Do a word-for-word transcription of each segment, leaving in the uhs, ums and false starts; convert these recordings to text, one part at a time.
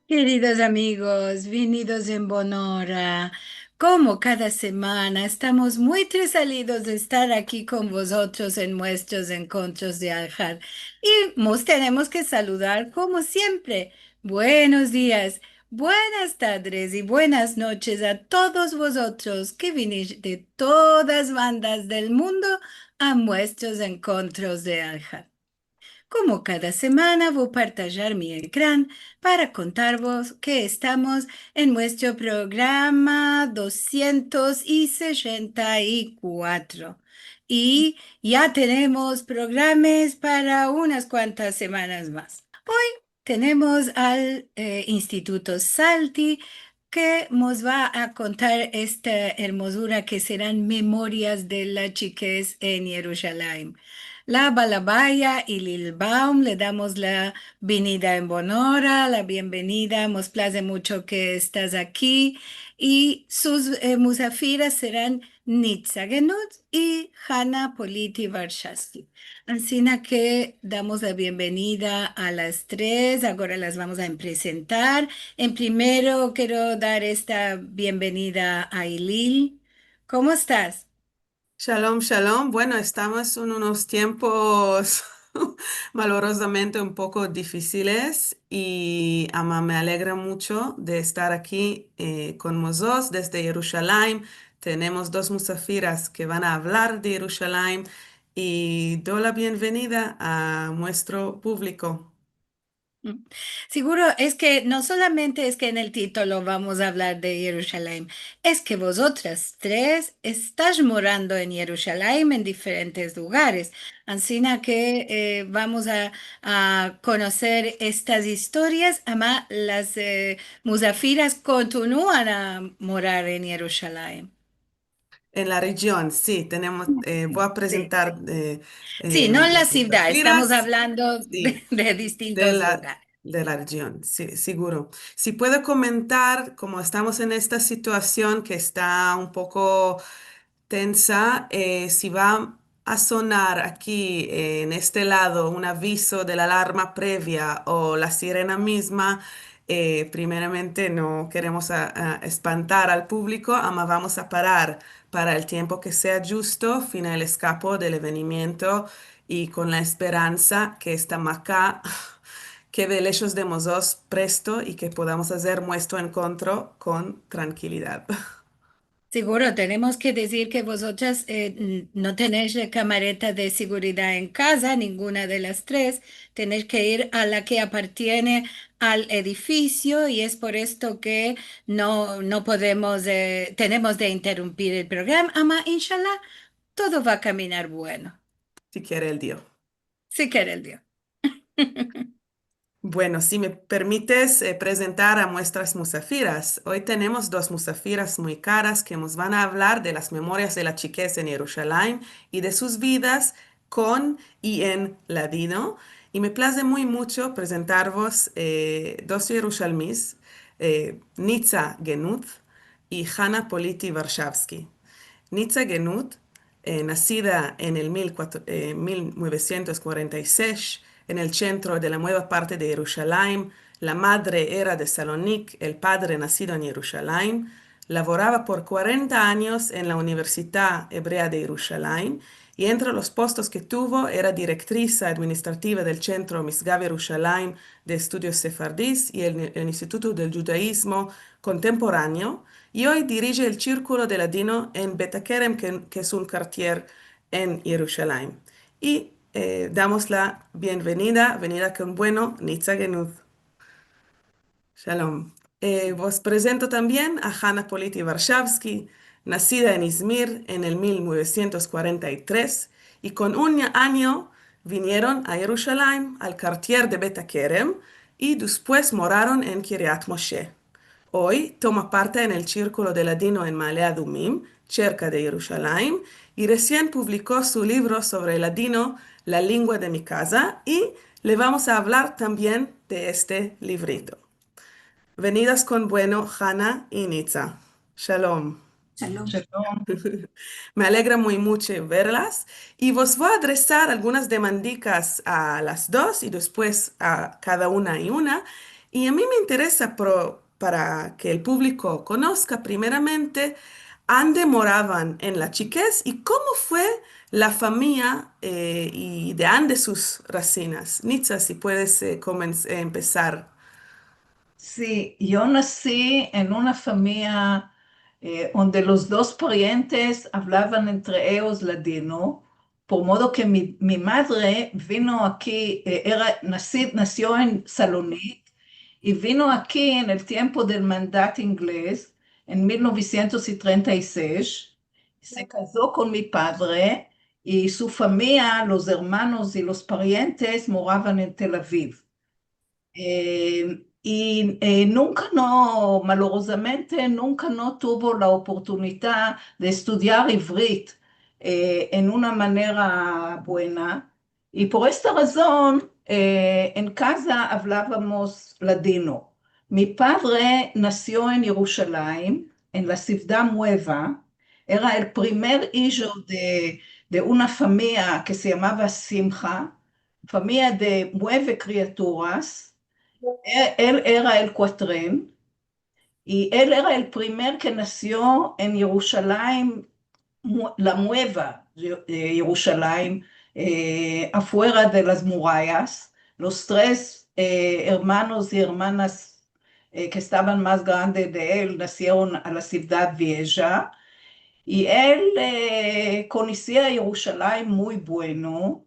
Keridos amigos, vinidos en bon ora. Komo kada semana, estamos muy tresalidos de estar aki kon vozotros en muestros enkontros de Alhar. I mos tenemos ke saludar, komo siempre. Buenos dias, buenas tardes i buenas noches a todos vozotros ke vinish de todas bandas del mundo a muestros enkontros de Alhar. Komo kada semana, vo partajar mi ekran para kontarvos ke estamos en muestro programa dosientos i sesenta i kuatro. I ya tenemos programas para unas kuantas semanas mas. Oy tenemos al, eh, Instituto Salti, ke mos va a kontar esta ermozura ke seran Memorias de la Chikez en Yerushalayim. La balabaya Ilil Baum, le damos la vinida en bon ora, la bienvenida, mos plaze mucho ke estas aki, i sus, eh, musafiras seran Nitza Genut i Hana Politi Varshavski. Ansina ke damos la bienvenida a las tres, agora las vamos a presentar. En primero kero dar esta bienvenida a Ilil. Komo estas? Shalom, shalom. Bueno, estamos en unos tiempos malorozamente un poko difisiles i, ama, me alegra mucho de estar aki, eh, kon vozotros desde Yerushalayim. Tenemos dos musafiras ke van a avlar de Yerushalayim i do la bienvenida a muestro puvliko. Mm. Siguro es ke no solamente es ke en el titolo vamos a avlar de Yerushalayim, es ke vozotras tres estash morando en Yerushalayim, en diferentes lugares. Ansina ke, eh, vamos a, a konoser estas istorias, ama las, eh, musafiras kontinuan a morar en Yerushalayim. En la rejion, si, tenemos, eh, vo a prezentar, eh, si, eh, no en la sivdad, estamos avlando de, de distintos lugares. De la rejion, si, siguro. Si puedo komentar, komo estamos en esta situasion ke esta un poko tensa, eh, si va a sonar aki, eh, en este lado, un avizo de la alarma previa o la sirena mizma, eh, primeramente no keremos a, a espantar al puvliko, ama vamos a parar para el tiempo ke sea djusto, fina el eskapo del evenimiento i kon la esperansa ke esta maka kede leshos de mozotros presto i ke podamos azer muestro enkontro kon trankilidad. Siguro, tenemos ke dizir ke vozotras, eh, n-, no tenesh la kamareta de sigurida en kaza, ninguna de las tres. Tenesh ke ir a la ke apartiene al edifisio i es por esto ke no, no podemos, eh, tenemos de interrumpir el programa. Ama, inshallah, todo va a kaminar bueno. Si kere el Dio. Si kere el Dio. Bueno, si me permites, eh, prezentar a muestras musafiras. Oy tenemos dos musafiras muy karas ke mos van a avlar de las memorias de la chikez en Yerushalayim i de sus vidas kon i en ladino. I me plaze muy mucho prezentarvos, eh, dos yerushalmis, eh, Nitza Genut i Hana Politi Varshavski. Nitza Genut, eh, nasida en el mil kuatro, eh, mil novesientos kuarenta i sesh, en el chentro de la mueva parte de Yerushalayim. La madre era de Salonik, el padre nasido en Yerushalayim. Lavorava por kuarenta anyos en la Universita Ebrea de Yerushalayim, i entre los postos ke tuvo era direktrisa administrativa del Chentro Misgav Yerushalayim de Estudios Sefardis i el, el Instituto del Djudaizmo Kontemporaneo, i oy dirije el Chirkulo de Ladino en Bet Akerem, ke, ke es un kartier en Yerushalayim. I, eh, damos la bienvenida, venida kon bueno, Nitza Genut. Shalom. Eh, vos prezento tambien a Hana Politi Varshavski, nasida en Izmir en el mil novesientos kuarenta i tres, i kon un anyo vinieron a Yerushalayim, al kartier de Bet Akerem, i despues moraron en Kiryat Moshe. Oy toma parte en el Chirkulo de Ladino en Ma'ale Adumim, cherka de Yerushalayim, i resien publiko su livro sovre el ladino, La lengua de mi kaza, i le vamos a avlar tambien de este livrito. Venidas kon bueno, Hana i Nitza. Shalom. Shalom. Shalom. Me alegra muy mucho verlas, i vos vo a adresar algunas demandikas a las dos i despues a kada una i una. I a mi me interesa pro-, para ke el publiko konoska primeramente ande moravan en La Chikez i komo fue la famiya, eh, i de ande sus razinas. Nitza, si puedes, eh, komens-, eh, empesar. Si, yo nasi en una famiya, eh, onde los dos parientes avlavan entre eyos ladino, por modo ke mi, mi madre vino aki, eh, era nasi-, nasio en Salonik, i vino aki en el tiempo del mandat inglez, en mil novesientos i trenta i sesh, se kazo kon mi padre, i su famiya, los ermanos i los parientes moravan en Tel Aviv. Eh, i, eh, nunka no, malorozamente, nunka no tuvo la oportunidad de estudiar ivrit, eh, en una manera buena. I por esta razon, eh, en kaza avlavamos ladino. Mi padre nasio en Yerushalayim, en la Sivda Mueva. Era el primer ijo de, de una famiya ke se yamava Simha, famiya de mueve kriaturas. E-, el era el kuatren, i el era el primer ke nasio en Yerushalayim, Mu-, la Mueva, Ye-, eh, Yerushalayim, eh, afuera de las murayas. Los tres, eh, ermanos i ermanas, eh, ke estavan mas grande de el nasieron a la Sivda Vieja. I el, eh, konosia Yerushalayim muy bueno.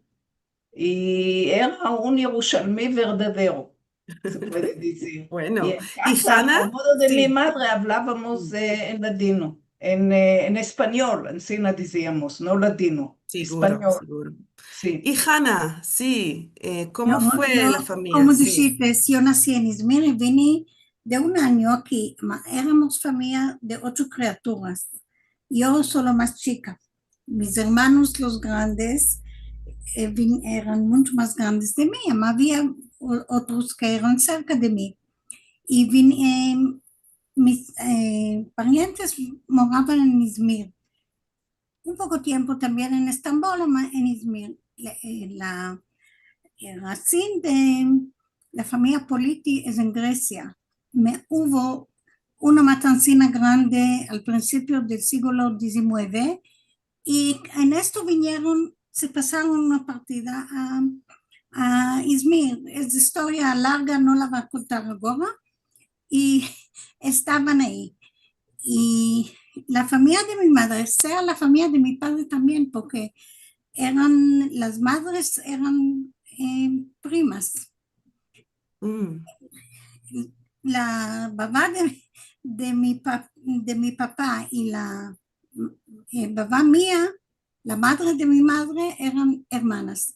I era un yerushalmi verdadero, se puede dizir. Bueno, i en kaza, a modo de mi madre, avlavamos, eh, en ladino, en, eh, en espanyol, ansina diziamos, no ladino, espanyol. Siguro, siguro. Si. I Hana, si, eh, komo fue la famiya? Komo dishites, yo nasi en Izmir i vini de un anyo aki, ma, eramos famiya de ocho kriaturas. Yo so la mas chika. Mis ermanos, los grandes, eh, vin-, eran muncho mas grandes de mi, ma avia o-, otros ke eran serka de mi. I vin-, eh, mis, eh, parientes moravan en Izmir. Un poko tiempo tambien en Estambol, ma en Izmir. La, eh, la, eh, razin de la famiya Politi es en Gresia. Me, uvo una matansina grande al prinsipio del siglo dizinueve, i en esto vinieron, se pasaron una partida a, a Izmir. Es istoria larga, no la vo a kontar agora. I estavan ayi. I la famiya de mi madre, sea la famiya de mi padre tambien, porke eran, las madres eran, eh, primas. Mm. La baba de, de mi pa-, de mi papa i la, eh, baba mia, la madre de mi madre, eran ermanas.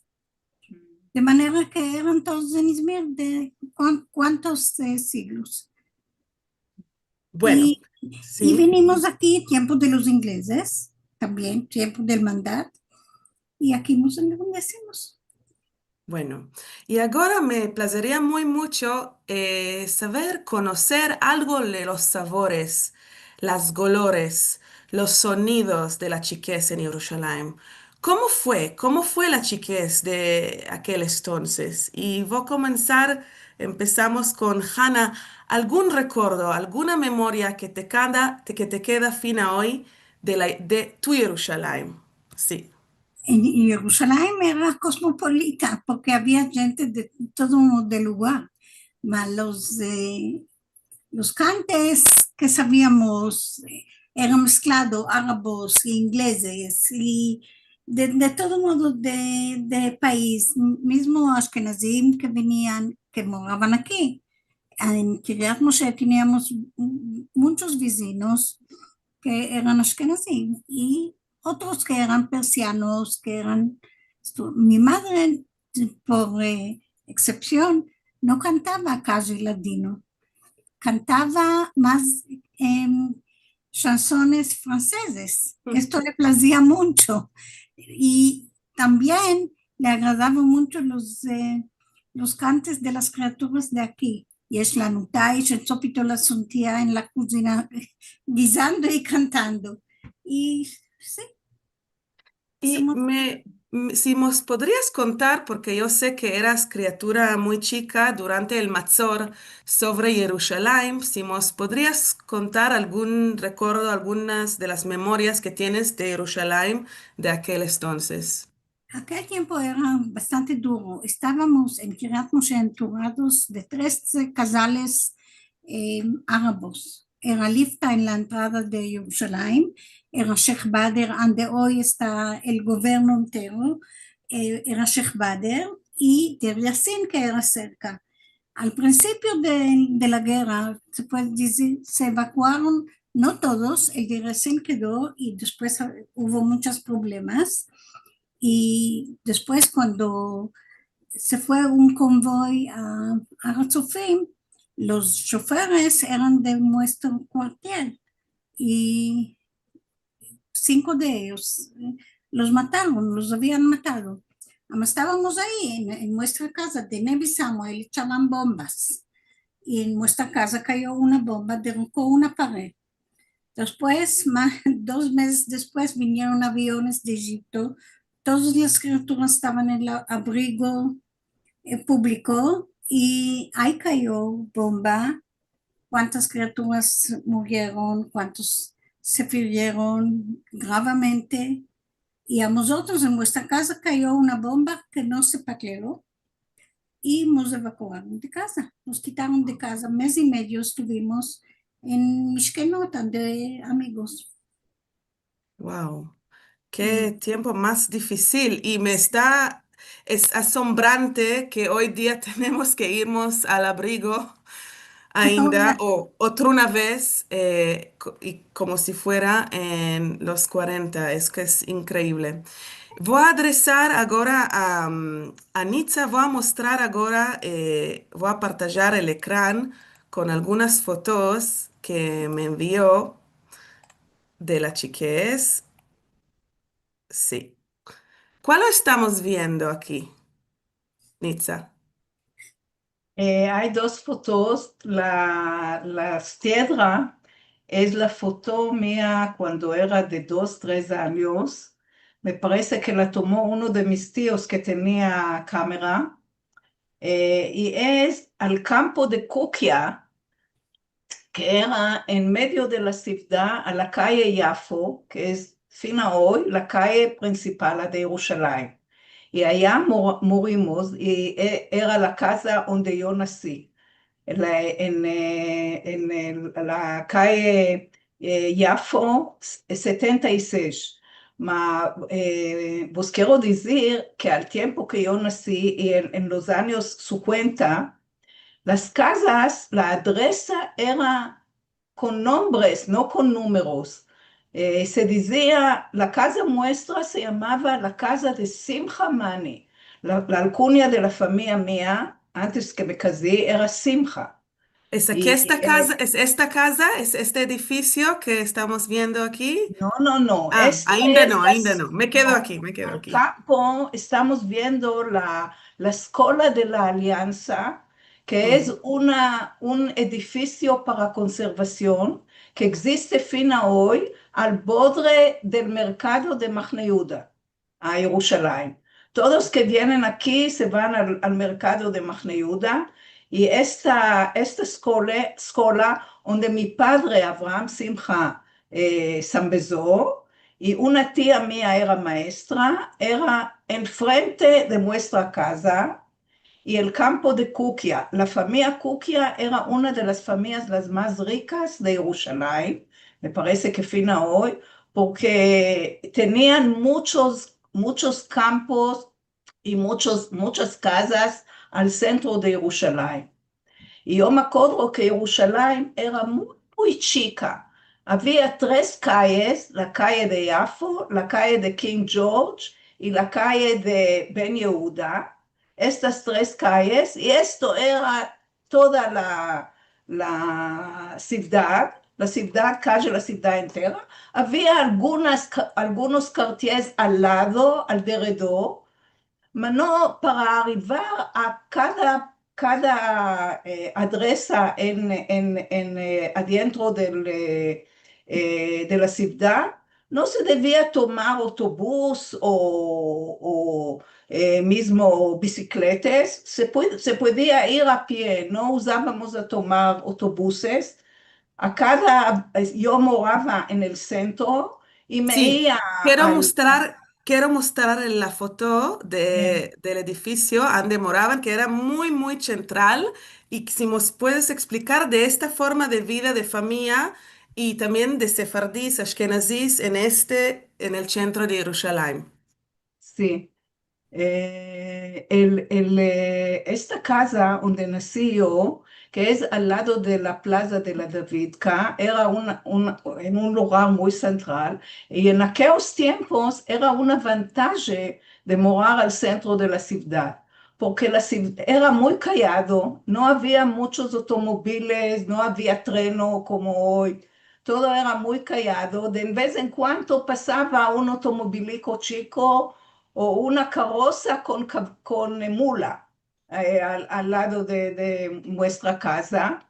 De manera ke eran todos en Izmir de kuan-, kuantos, eh, siglos. Bueno, i, si. I vinimos aki tiempo de los inglezes, tambien tiempo del mandat, i aki mos engrandesemos. Bueno, i agora me plazeria muy muncho, eh, saver, konoser algo de los savores, las golores, los sonidos de la chikez en Yerushalayim. Komo fue? Komo fue la chikez de akel entonses? I vo a komensar, empesamos kon Hana. Algun rekordo, alguna memoria ke te keda, ke te keda fina oy de la, de tu Yerushalayim? Si. En Yerushalayim era kosmopolita, porke avia djente de todo el lugar. Ma los, eh, los kantes ke saviamos, eh, era mesklado, arabos i inglezes, i de, de todo modo de, de pais, m-, mizmo ashkenazim ke vinian, ke moravan aki. En Kiryat Moshe teniamos m-, munchos vizinos ke eran ashkenazim, i otros ke eran persianos, ke eran, esto, mi madre, por, eh, eksepsion, no kantava kaji ladino. Kantava mas, em, shansones fransezes. Esto le plazia muncho. I tambien le agradava muncho los, eh, los kantes de las kriaturas de aki. Yesh lanu taish, el Tzopito la suntia en la kozina, gizando i kantando. I si. I me, mm, si mos podrias kontar, porke yo se ke eras kriatura muy chika durante el matzor sovre Yerushalayim, si mos podrias kontar algun rekordo, algunas de las memorias ke tienes de Yerushalayim de akel entonses. Aquel tiempo era bastante duro. Estábamos en Kiryat Moshe enturados de tres kazales, eh, arabos. Era lifta en la entrada de Yerushalayim, era Sheikh Bader, ande oy esta el governo entero, eh, era Sheikh Bader, i Deir Yassin, ke era serka. Al prinsipio de, de la gerra, se puede dizir, se evakuaron, no todos, el Deir Yassin kedo, i despues, ah, uvo munchos problemas. I despues, kuando se fue un konvoy a, a Har Atsufim, los shoferes eran de muestro kuartier, i sinko de eyos, eh, los mataron, los avian matado. Ama estavamos ayi, en, en muestra kaza, de Nevi Samuel echavan bombas. I en muestra kaza kayo una bomba, derriko una pared. Despues, ma-, dos mezes despues, vinieron aviones de Ejipto. Todas las kriaturas estavan en el abrigo, eh, publiko, i ayi kayo bomba. Kuantas kriaturas murieron, kuantos se ferieron gravemente. I a mozotros en muestra kaza kayo una bomba ke no se patlero, i mos evakuaron de kaza. Mos kitaron de kaza. Mez i medio estuvimos en Mishkenot, ande amigos. Wow. Ke tiempo mas difisil. I me esta, es asombrante ke oy dia tenemos ke irmos al abrigo ainda, o otra una vez, eh, ko-, i komo si fuera en los kuarenta. Es ke es inkreivle. Vo a adresar agora a, mm, a Nitza, vo a mostrar agora, eh, vo a partajar el ekran kon algunas fotos ke me envio de la chikez. Si. Kual estamos viendo aki, Nitza? Eh, ay dos fotos. La, la piedra es la foto mia kuando era de dos, tres anyos. Me parese ke la tomo uno de mis tios ke tenia kamera. Eh, i es al kampo de Kukia, ke era en medio de la sivdad, a la kaye Yafo, ke es fina oy la kaye prinsipal de Yerushalayim. I aya mor-, morimos, i e-, era la kaza onde yo nasi. La, en, eh, en el, la kaye, eh, Yafo, s-, setenta i sesh. Ma, eh, vos kero dizir ke al tiempo ke yo nasi i en, en los anyos sinkuenta, las kazas, la adresa era kon nombres, no kon numeros. Eh, se dizia, la kaza muestra se yamava la kaza de Simcha Mani. La, la alkunya de la famiya mia, antes ke me kazi, era Simcha. Es aki esta kaza, es esta kaza, es este edifisio ke estamos viendo aki? No, no, no. Ah, esta ainda no, ainda no. Me kedo aki, me kedo aki. Al kampo, estamos viendo la, la Eskola de la Aliansa, ke es una, un edifisio para konservasion ke egziste fina oy al bodre del merkado de Mahne Yehuda, a Yerushalayim. Todos ke vienen aki se van al, al merkado de Mahne Yehuda, i esta, esta eskola, eskola onde mi padre Avraham Simcha, eh, se ambezo, i una tia mia era maestra, era enfrente de muestra kaza, i el kampo de Kukia. La famiya Kukia era una de las famiyas las mas rikas de Yerushalayim. Me parese ke fina oy, porke tenian munchos, munchos kampos i munchos, munchas kazas al sentro de Yerushalayim. I yo me akodro ke Yerushalayim era muy, muy chika. Avia tres kayes, la kaye de Yafo, la kaye de King George i la kaye de Ben Yehuda. Estas tres kayes, i esto era toda la, la sivdad, la sivdad, kaye la sivdad entera. Avia algunas ka-, algunos kartiers al lado, alderedor, ma no, para arrivar a kada, kada, eh, adresa en, en, en, eh, adientro del, eh, eh, de la sivdad, no se devia tomar otobus o, o, eh, mizmo bisikletas, se pue-, se podia ir a pie, no uzavamos a tomar otobuses. A kada, eh, yo morava en el sentro i me ia al... Kero mostrar, kero mostrar la foto de, del edifisio ande moravan, ke era muy, muy sentral, i si mos puedes eksplikar de esta forma de vida de famiya i tambien de sefardis, ashkenazis en este, en el sentro de Yerushalayim. Si. Eh, el, el, eh, esta kaza onde nasi yo, ke es al lado de la plaza de la Davidka, era una, un, en un lugar muy sentral, i en akeos tiempos era una vantaje de morar al sentro de la sivdad, porke la siv-, era muy kayado, no avia muchos otomobiles, no avia treno komo oy, todo era muy kayado, de en vez en kuando pasava un otomobiliko chiko o una karosa kon ka-, kon mula, eh, al, al lado de, de muestra kaza,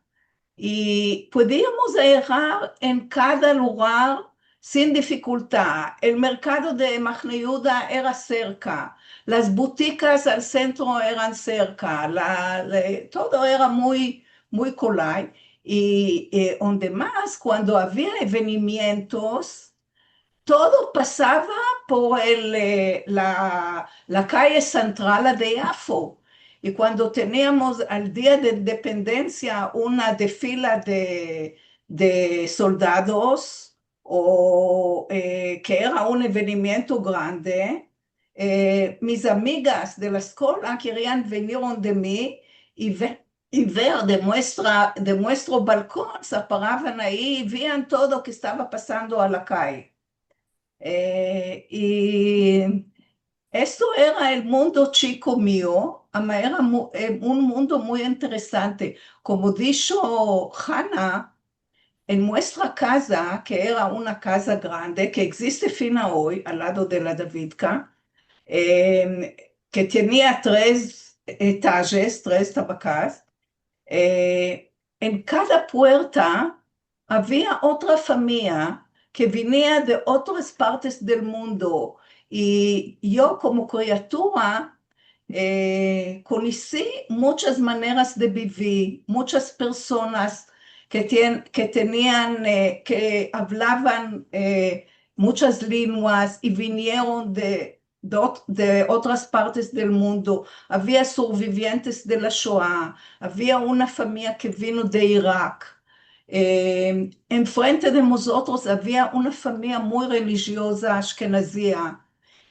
i podiamos errar en kada lugar sin difikultad. El merkado de Mahne Yehuda era serka, las butikas al sentro eran serka, la, la, todo era muy, muy kolay. I, eh, onde mas, kuando avia evenimientos, todo pasava por el, eh, la, la kaye sentrala de Yafo. I kuando teniamos al Dia de Independensia una defila de, de soldados, o, eh, ke era un evenimiento grande, eh, mis amigas de la eskola kerian venir onde mi i ve-, i ver de muestra, de muestro balkon, se paravan ayi i vian todo ke estava pasando a la kaye. Eh, i esto era el mundo chiko mio, ama era mu-, eh, un mundo muy interesante. Komo disho Hana, en muestra kaza, ke era una kaza grande, ke egziste fin a oy, al lado de la Davidka, em, ke tenia tres etajes, tres tabakas, eh, en kada puerta avia otra famiya ke venia de otras partes del mundo, i yo komo kriatura, eh, konosi muchas maneras de bivir, muchas personas ke tien-, ke tenian, eh, ke avlavan, eh, muchas linguas i vinieron de, de ot-, de otras partes del mundo. Avia supervivientes de la Shoa, avia una famiya ke vino de Irak. Eh, enfrente de mozotros avia una famiya muy relijioza ashkenaziya.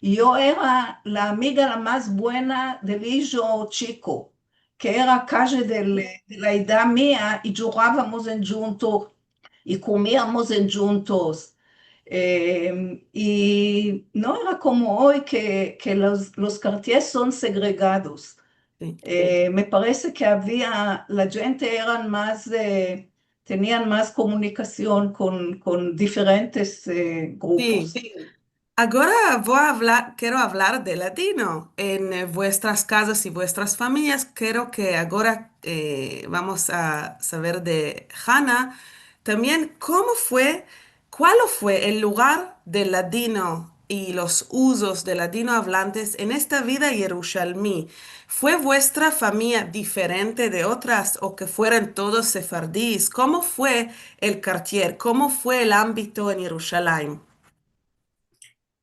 I yo era la amiga la mas buena del ijo chiko, ke era kaje del, de la eda mia, i djugavamos endjunto, i komiamos endjuntos. Eh, i no era komo oy ke, ke los, los kartiers son segregados. Si. Eh, me parese ke avia, la djente eran mas, eh, tenian mas komunikasion kon, kon diferentes, eh, grupos. Si, si. Agora vo a avlar, kero avlar de ladino. En, eh, vuestras kazas i vuestras famiyas, kero ke agora, eh, vamos a saver de Hana tambien, komo fue, kual fue el lugar del ladino i los uzos de ladinoavlantes en esta vida yerushalmi? Fue vuestra famiya diferente de otras o ke fueran todos sefardis? Komo fue el kartier? Komo fue el ambito en Yerushalayim?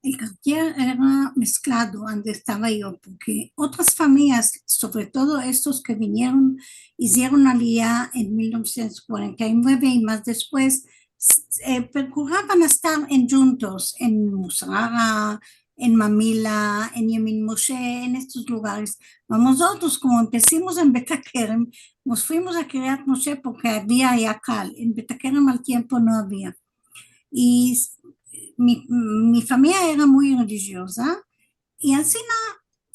El kartier era mesklado ande estava yo, porke otras famiyas, sovre todo estos ke vinieron, izieron aliya en mil novesientos kuarenta i mueve i mas despues, s-, eh, prokuravan estar endjuntos, en Musrara, en Mamila, en Yemin Moshe, en estos lugares. Ma mozotros, komo empesimos en Betakerem, mos fuimos a Kiriat Moshe porke avia ya kal, en Betakerem al tiempo no avia. I s-, mi, mi famiya era muy relijioza, i ansina,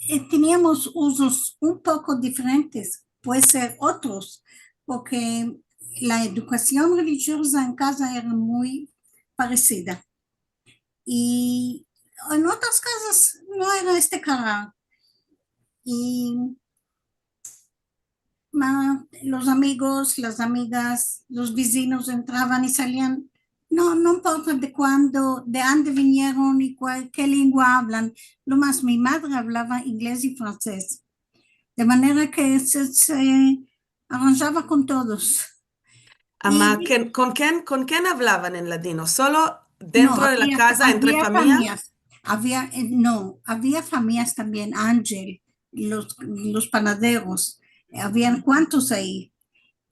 eh, teniamos uzos un poko diferentes, puede ser otros, porke la edukasion relijioza en kaza era muy paresida. I en otras kazas no era este karar. I ma-, los amigos, las amigas, los vizinos entravan i salian no, no importa de kuando, de ande vinieron i kual, ke lengua avlan. Lo mas, mi madre avlava inglez i fransez. De manera ke se, se aranjava kon todos. Ama, i ken, kon ken, kon ken avlavan en ladino? Solo dentro de la kaza, entre famiya? No, avia, avia famias. Avia, eh, no, avia famias tambien, Angel, los, los panaderos. Avia kuantos ayi.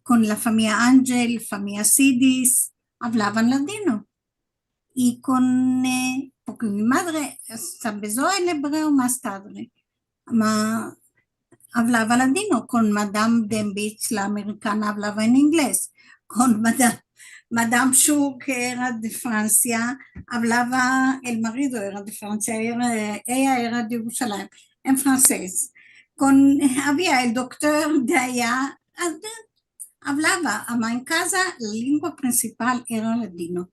Kon la famiya Angel, famiya Sidis, avlavan ladino. I kon, eh, porke mi madre se ambezo en ebreo mas tadre, ma avlava ladino kon Madam Denbich, la amerikana, avlava en inglez, kon Madam, Madam Shu, ke era de Fransia, avlava, el marido era de Fransia, era, eya era de Yerushalayim, en fransez. Kon, avia el doktor de aya, avlava, ama en kaza la lengua prinsipal era ladino,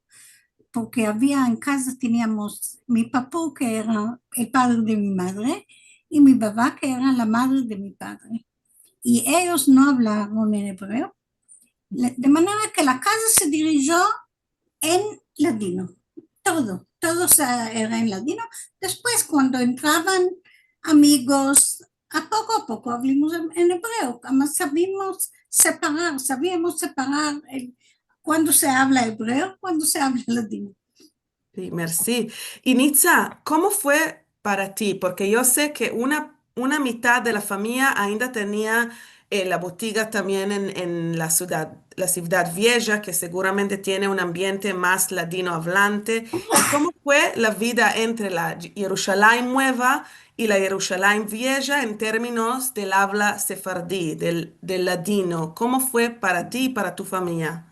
porke avia en kaza, teniamos mi papu, ke era el padre de mi madre, i mi baba, ke era la madre de mi padre, i eyos no avlaron en ebreo, la, de manera ke la kaza se dirijo en ladino. Todo, todo se, era en ladino. Despues, kuando entravan amigos, a poko a poko avlimos en, en ebreo, ama savimos separar, saviamos separar el, kuando se avla ebreo, kuando se avla ladino. Si, mersi. I Nitza, komo fue para ti? Porke yo se ke una, una mitad de la famiya ainda tenia, eh, la botiga tambien en, en la sivdad, la sivdad vieja, ke seguramente tiene un ambiente mas ladino avlante. I komo fue la vida entre la Yerushalayim mueva i la Yerushalayim vieja en terminos del avla sefardi, del, del ladino? Komo fue para ti i para tu famiya?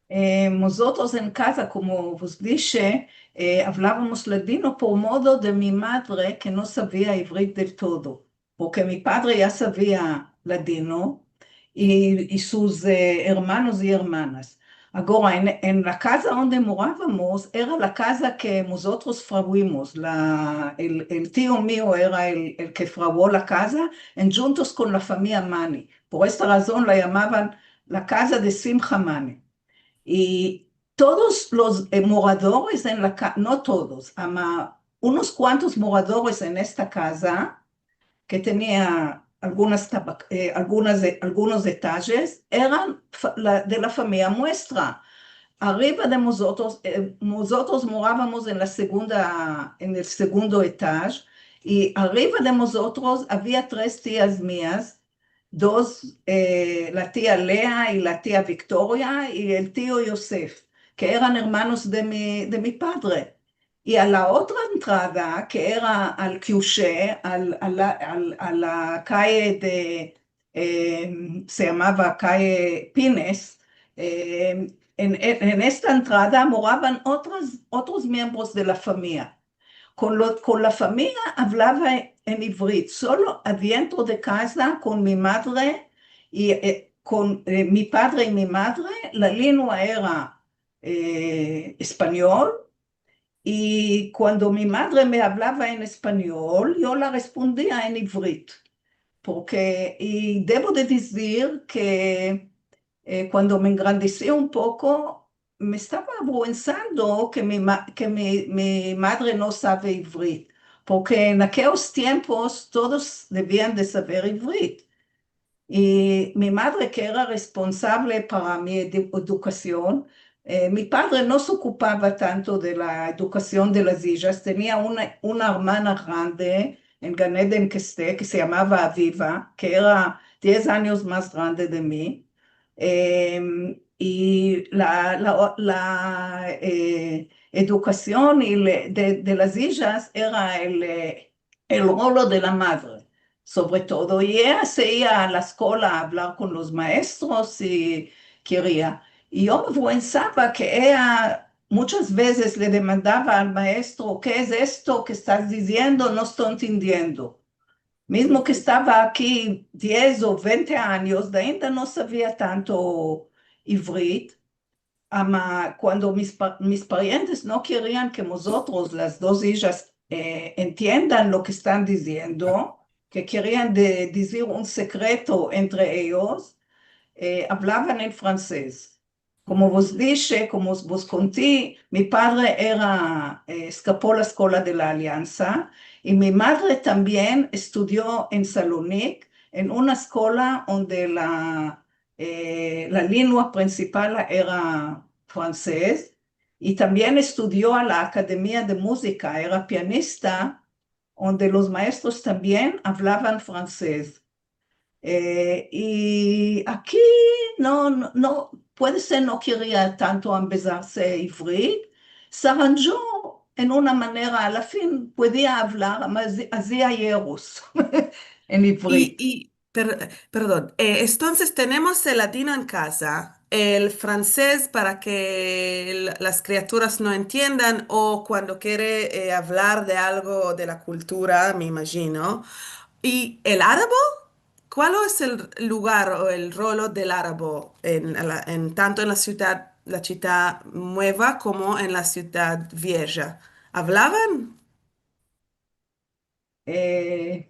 Eh, mozotros en kaza, komo vos dishe, eh, avlavamos ladino por modo de mi madre, ke no savia ivrit del todo, porke mi padre ya savia ladino, i, i sus, eh, ermanos i ermanas. Agora, en, en la kaza onde moravamos, era la kaza ke mozotros fravuimos, la, el, el tio mio era el, el ke fravuo la kaza, endjuntos kon la famiya Mani. Por esta razon la yamavan la kaza de Simha Mani. I todos los, eh, moradores en la ka-, no todos, ama unos kuantos moradores en esta kaza, ke tenia algunas tabak-, eh, algunas de, algunos etajes, eran fa-, la, de la famiya muestra. Arriva de mozotros, eh, mozotros moravamos en la segunda, en el segundo etaj, i arriva de mozotros avia tres tias mias, dos, eh, la tia Lea i la tia Viktoria i el tio Yosef, ke eran ermanos de mi, de mi, de mi padre. I a la otra entrada, ke era al kiushe, al, a la, al, a la kaye de, eh, se yamava kaye Pines, eh, en, en, en esta entrada moravan otras, otros miembros de la famiya. Kon lo, kon la famiya avlava en ivrit, solo adientro de kaza kon mi madre i, eh, kon, eh, mi padre i mi madre, la lengua era, eh, espanyol, i kuando mi madre me avlava en espanyol, yo la respondia en ivrit. Porke, i devo de dizir ke, eh, kuando me engrandesi un poko, me estava averguensando ke mi ma-, ke mi, mi madre no save ivrit, porke en akeos tiempos todos devian de saver ivrit. I mi madre, ke era responsable para mi edu-, edukasion, eh, mi padre no se okupava tanto de la edukasion de las ijas. Tenia una, una ermana grande en Gan Eden ke este, ke se yamava Aviva, ke era diez anyos mas grande de mi. Em, i la, la, la, eh, edukasion i le, de, de las ijas era el, eh, el rolo de la madre, sovre todo. I eya se ia a la eskola a avlar kon los maestros si keria. I yo me averguensava ke eya muchas vezes le demandava al maestro: "Ke es esto ke estas diziendo? No esto entendiendo." Mizmo ke estava aki diez o vente anyos, de ainda no savia tanto ivrit. Ama kuando mis pa-, mis parientes no kerian ke mozotros, las dos ijas, eh, entiendan lo ke estan diziendo, ke kerian de dizir un sekreto entre eyos, eh, avlavan en fransez. Komo vos dishe, komo vos konti, mi padre era, eh, eskapo la eskola de la Aliansa, i mi madre tambien estudio en Salonik, en una eskola onde la, eh, la lingua prinsipal era fransez, i tambien estudio a la Akademia de Muzika, era pianista, onde los maestros tambien avlavan fransez. Eh, i aki no, no, no, puede ser no keria tanto ambezarse ivrit, se aranjo en una manera, a la fin puedia avlar, mas azia yeros en ivrit. I, i, per-, perdon, eh, entonses tenemos el ladino en kaza, el fransez para ke el, las kriaturas no entiendan o kuando kere, eh, avlar de algo de la kultura, me imajino. I el arabo? Kual es el lugar o el rolo del arabo en la, en, tanto en la sivdad, la sivdad mueva komo en la sivdad vieja? Avlavan? Eh,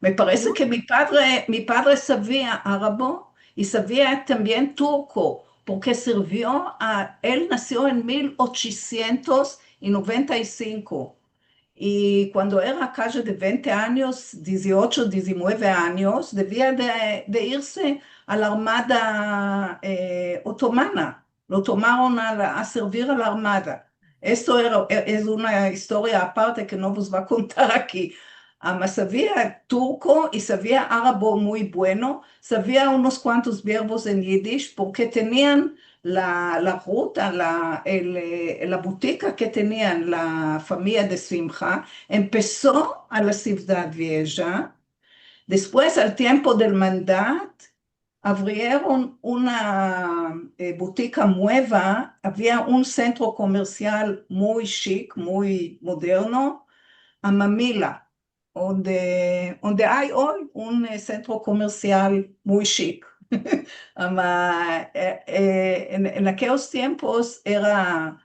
me parese ke mi padre, mi padre savia arabo i savia tambien turko, porke sirvio a, el nasio en mil ochosientos i noventa i sinko, i kuando era kaji de vente anyos, diziocho, dizinueve anyos, devia de, de irse a la armada, eh, otomana. Lo tomaron a la, a servir a la armada. Esto era, e-, es una istoria aparte ke no vos vo a kontar aki. Ama savia turko i savia arabo muy bueno, savia unos kuantos verbos en yidish, porke tenian la, la ruta, la, el, eh, la butika ke tenian la famiya de Simha, empeso a la sivdad vieja, despues al tiempo del mandat, avrieron una, eh, butika mueva, avia un sentro komersial muy shik, muy moderno, ama mila, onde, onde ay oy un, eh, sentro komersial muy shik. Ama, eh, eh, en, en akeyos tiempos era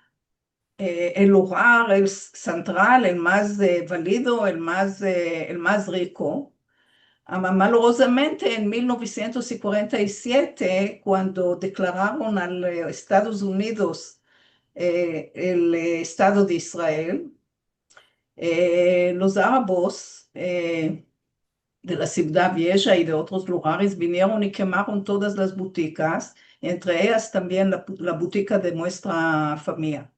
eh, el lugar, el s-, sentral, el mas, eh, valido, el mas, eh, el mas riko. Ama, malorozamente, en mil novesientos i kuarenta i siete, kuando deklararon al, eh, Estados Unidos, eh, el, eh, Estado de Israel, eh, los arabos, eh, de la sivdad vieja i de otros lugares vinieron i kemaron todas las butikas, entre eyas tambien la, la butika de muestra famiya.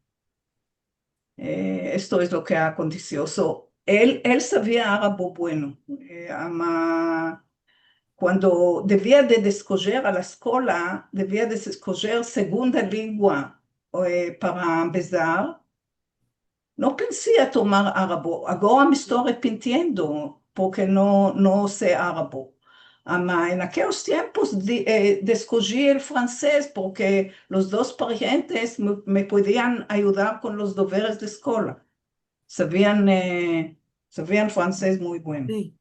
Eh, esto es lo ke akontesio. So, el, el savia arabo bueno, eh, ama, kuando devia de, de eskojer a la eskola, devia de eskojer segunda lingua, eh, para ambezar, no pensi a tomar arabo. Agora me esto arepintiendo porke no, no se arabo. Ama, en akeyos tiempos di-, eh, deskoji el fransez porke los dos parientes me, me podian ayudar kon los deveres de eskola. Savian, eh, savian fransez muy bueno. Si.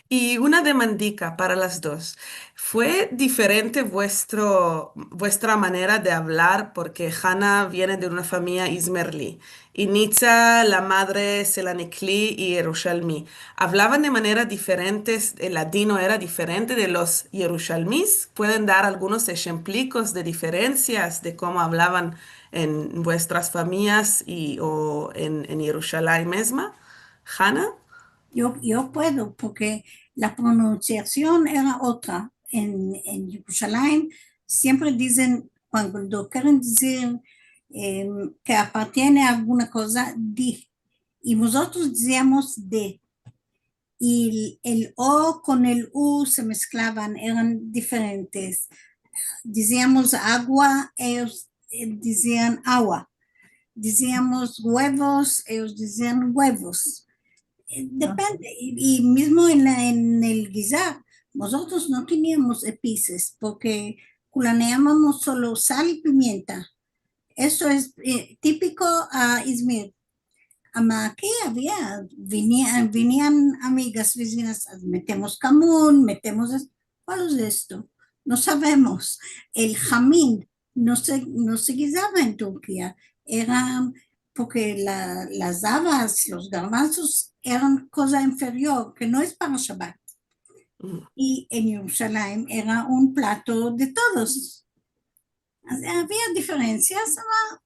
I una demandika para las dos. Fue diferente vuestro, vuestra manera de avlar, porke Hana viene de una famiya izmerli, i Nitza, la madre selanikli i yerushalmi. Avlavan de maneras diferentes, el ladino era diferente de los yerushalmis. Pueden dar algunos eshemplikos de diferensias de komo avlavan en vuestras famiyas i, o en, en Yerushalayim mizma? Hana? Yo, yo puedo, porke la pronunsiasion era otra. En, en Yerushalayim siempre dizen, kuando keren dizir, em, ke apartiene a alguna koza, di. I mozotros diziamos de. I el, el o kon el u se mesklavan, eran diferentes. Diziamos agua, eyos, eh, dizian awa. Diziamos uevos, eyos dizian uevos. Eh, depende. I, i mizmo en la, en el gizar, mozotros no teniamos epises, porke kulaneavamos solo sal i pimienta. Esto es, eh, tipiko a Izmir. Ama aki avia, vinian, vinian amigas, vezinas, metemos kamun, metemos es-, kual es esto? No savemos. El hamin no se, no se gizava en Turkia. Era porke la, las avas, los garbanzos eran koza inferior, ke no es para Shabat. I en Yerushalayim era un plato de todos. Avia diferensias, ama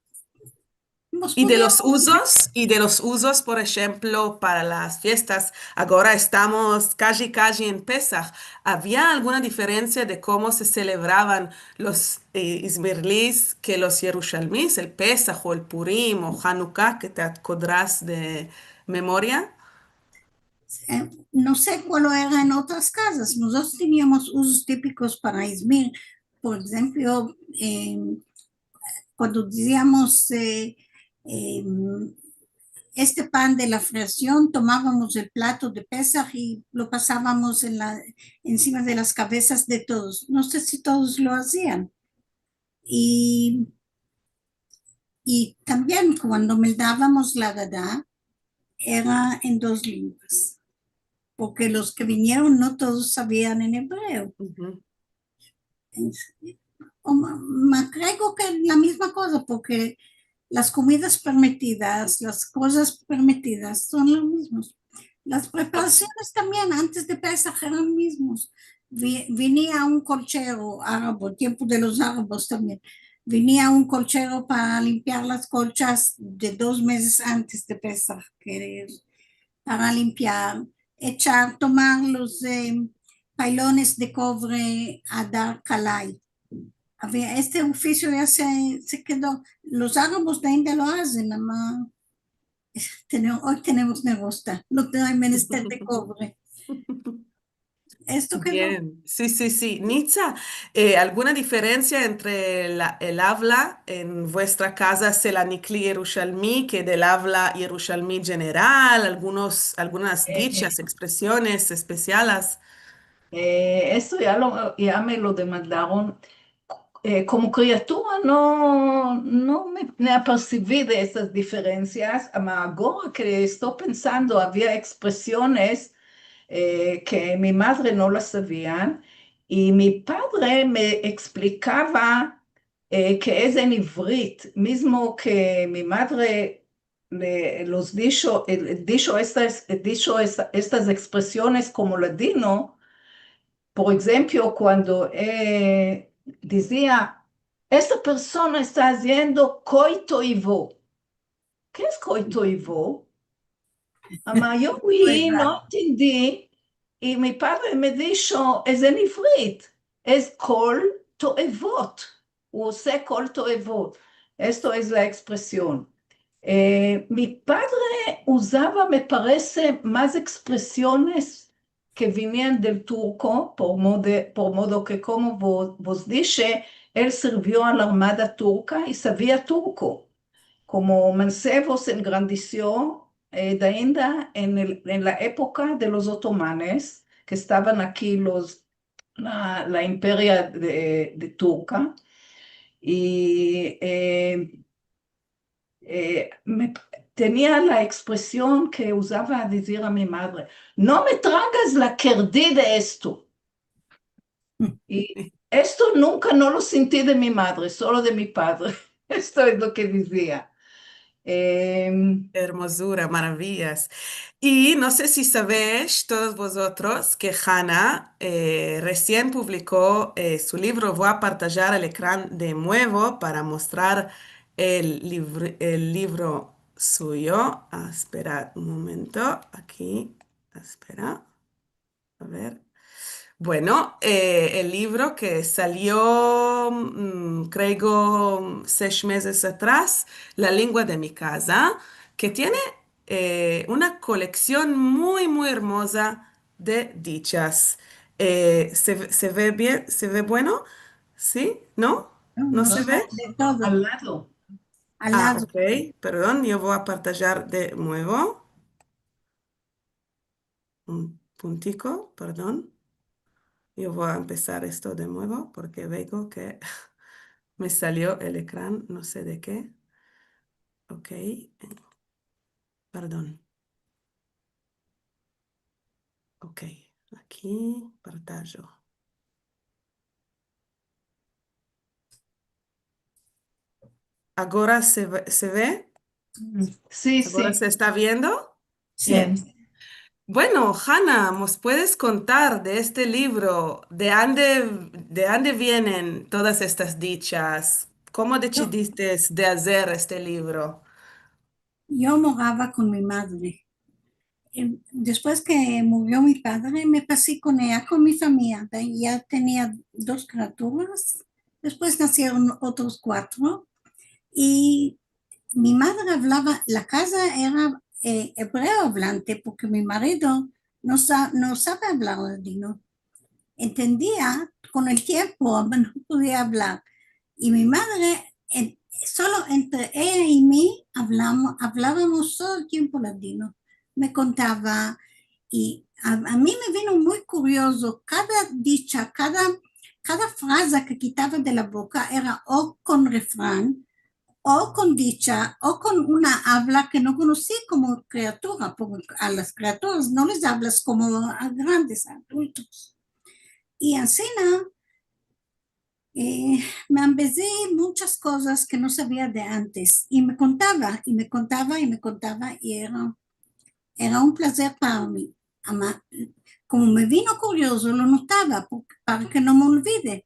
mos podiamos... I de los uzos, i de los uzos, por enshemplo, para las fiestas. Agora estamos kaji, kaji en Pesah. Avia alguna diferensia de komo se selebravan los, eh, izmirlis ke los yerushalmis, el Pesah o el Purim o Hanuka, ke te akodras de memoria? Eh, no se kual era en otras kazas. Mozotros teniamos uzos tipikos para Izmir. Por enshemplo, eh, kuando diziamos, eh, em, este pan de la friasion, tomavamos el plato de Pesah i lo pasavamos en la, ensima de las kavezas de todos. No se si todos lo azian. I, i tambien kuando meldavamos la Agada, era en dos lenguas, porke los ke vinieron no todos savian en ebreo. Es, o ma, ma, kreo ke la mizma koza, porke las komidas permitidas, las kozas permitidas son lo mizmo. Las preparasiones tambien antes de Pesah eran mizmos. Vi-, venia un kolchero arabo, tiempo de los arabos tambien. Venia un kolchero para limpiar las kolchas de dos mezes antes de Pesah, ke es para limpiar, echar, tomar los, eh, pailones de kovre a dar kalay. Avia, este ofisio ya se, se kedo. Los arabos ainda lo azen, ama tene-, oy tenemos negosta, no te-, ay menester de kovre. Esto ke no... Bien. Si, si, si. Nitza, eh, alguna diferensia entre la, el avla en vuestra kaza selanikli yerushalmi ke del avla yerushalmi jeneral? Algunos, algunas dichas, ekspresiones espesialas? Eh, esto ya lo, ya me lo demandaron. Eh, komo kriatura no, no me, me apersivi de esas diferensias, ama agora ke esto pensando, avia ekspresiones, eh, ke mi madre no las savian, i mi padre me eksplikava, eh, ke es en ivrit, mizmo ke mi madre le, los disho, eh, disho estas, disho esta-, estas ekspresiones komo ladino, por enshemplo, kuando, eh, dizia, "Esta persona esta aziendo kol toivo." Ke es kol toivo? Ama yo vi, no entendi, i mi padre me disho, "Es en ivrit, es kol toevot." U ose kol toevot. Esto es la ekspresion. Eh, mi padre uzava, me parese, mas ekspresiones ke vinian del turko, por mode-, por modo ke, komo vo-, vos dishe, el sirvio a la armada turka i savia turko. Komo mansevo se engrandesio, eh, dainda en el, en la epoka de los otomanes, ke estavan aki los la, la imperia de, de turka, i, eh, eh, me, tenia la ekspresion ke uzava a dizir a mi madre, "No me tragas la kerdi de esto." I esto nunka no lo senti de mi madre, solo de mi padre. Esto es lo ke dizia. Em, ermozura, maraviyas. I no se si savesh todos vozotros ke Hana, eh, resien publiko, eh, su livro. Vo a partajar el ekran de muevo para mostrar el livr-, el livro suyo. Ah, espera un momento. Aki. Espera. A ver. Bueno, eh, el livro ke salio, mm, kreo, sesh mezes atras, La lengua de mi kaza, ke tiene, eh, una koleksion muy, muy ermoza de dichas. Eh, se ve, se ve bien? Se ve bueno? Si? No? No se ve? De todo. Al lado. Al lado. Ah, ok. Pardon, yo vo a partajar de muevo. Un puntiko, pardon. Yo vo a empesar esto de muevo porke veo ke me salio el ekran, no se de ke. Ok. Pardon. Ok, aki partajo. Agora se ve, se ve? Si, si. Agora se esta viendo? Si. Bueno, Hana, mos puedes kontar de este livro, de ande, de ande vienen todas estas dichas? Komo desidistes de azer este livro? Yo morava kon mi madre. Em, despues ke murio mi padre, me pasi kon eya, kon mi famiya. Ya tenia dos kriaturas, despues nasieron otros kuatro, i mi madre avlava, la kaza era, eh, ebreo avlante, porke mi marido no sa-, no save avlar ladino. Entendia kon el tiempo, ama no podia avlar. I mi madre, en-, solo entre eya i mi avlamo-, avlavamos todo el tiempo ladino. Me kontava, i a, a mi me vino muy kuriozo, kada dicha, kada, kada fraza ke kitava de la boka era o kon refran, o kon dicha, o kon una avla ke no konosi komo kriatura, porke a las kriaturas no les avlas komo a grandes, adultos. I ansina, eh, me ambezi munchas kozas ke no savia de antes, i me kontava, i me kontava, i me kontava, i era, era un plazer para mi. Ama, komo me vino kuriozo, lo notava, por-, para ke no me olvide.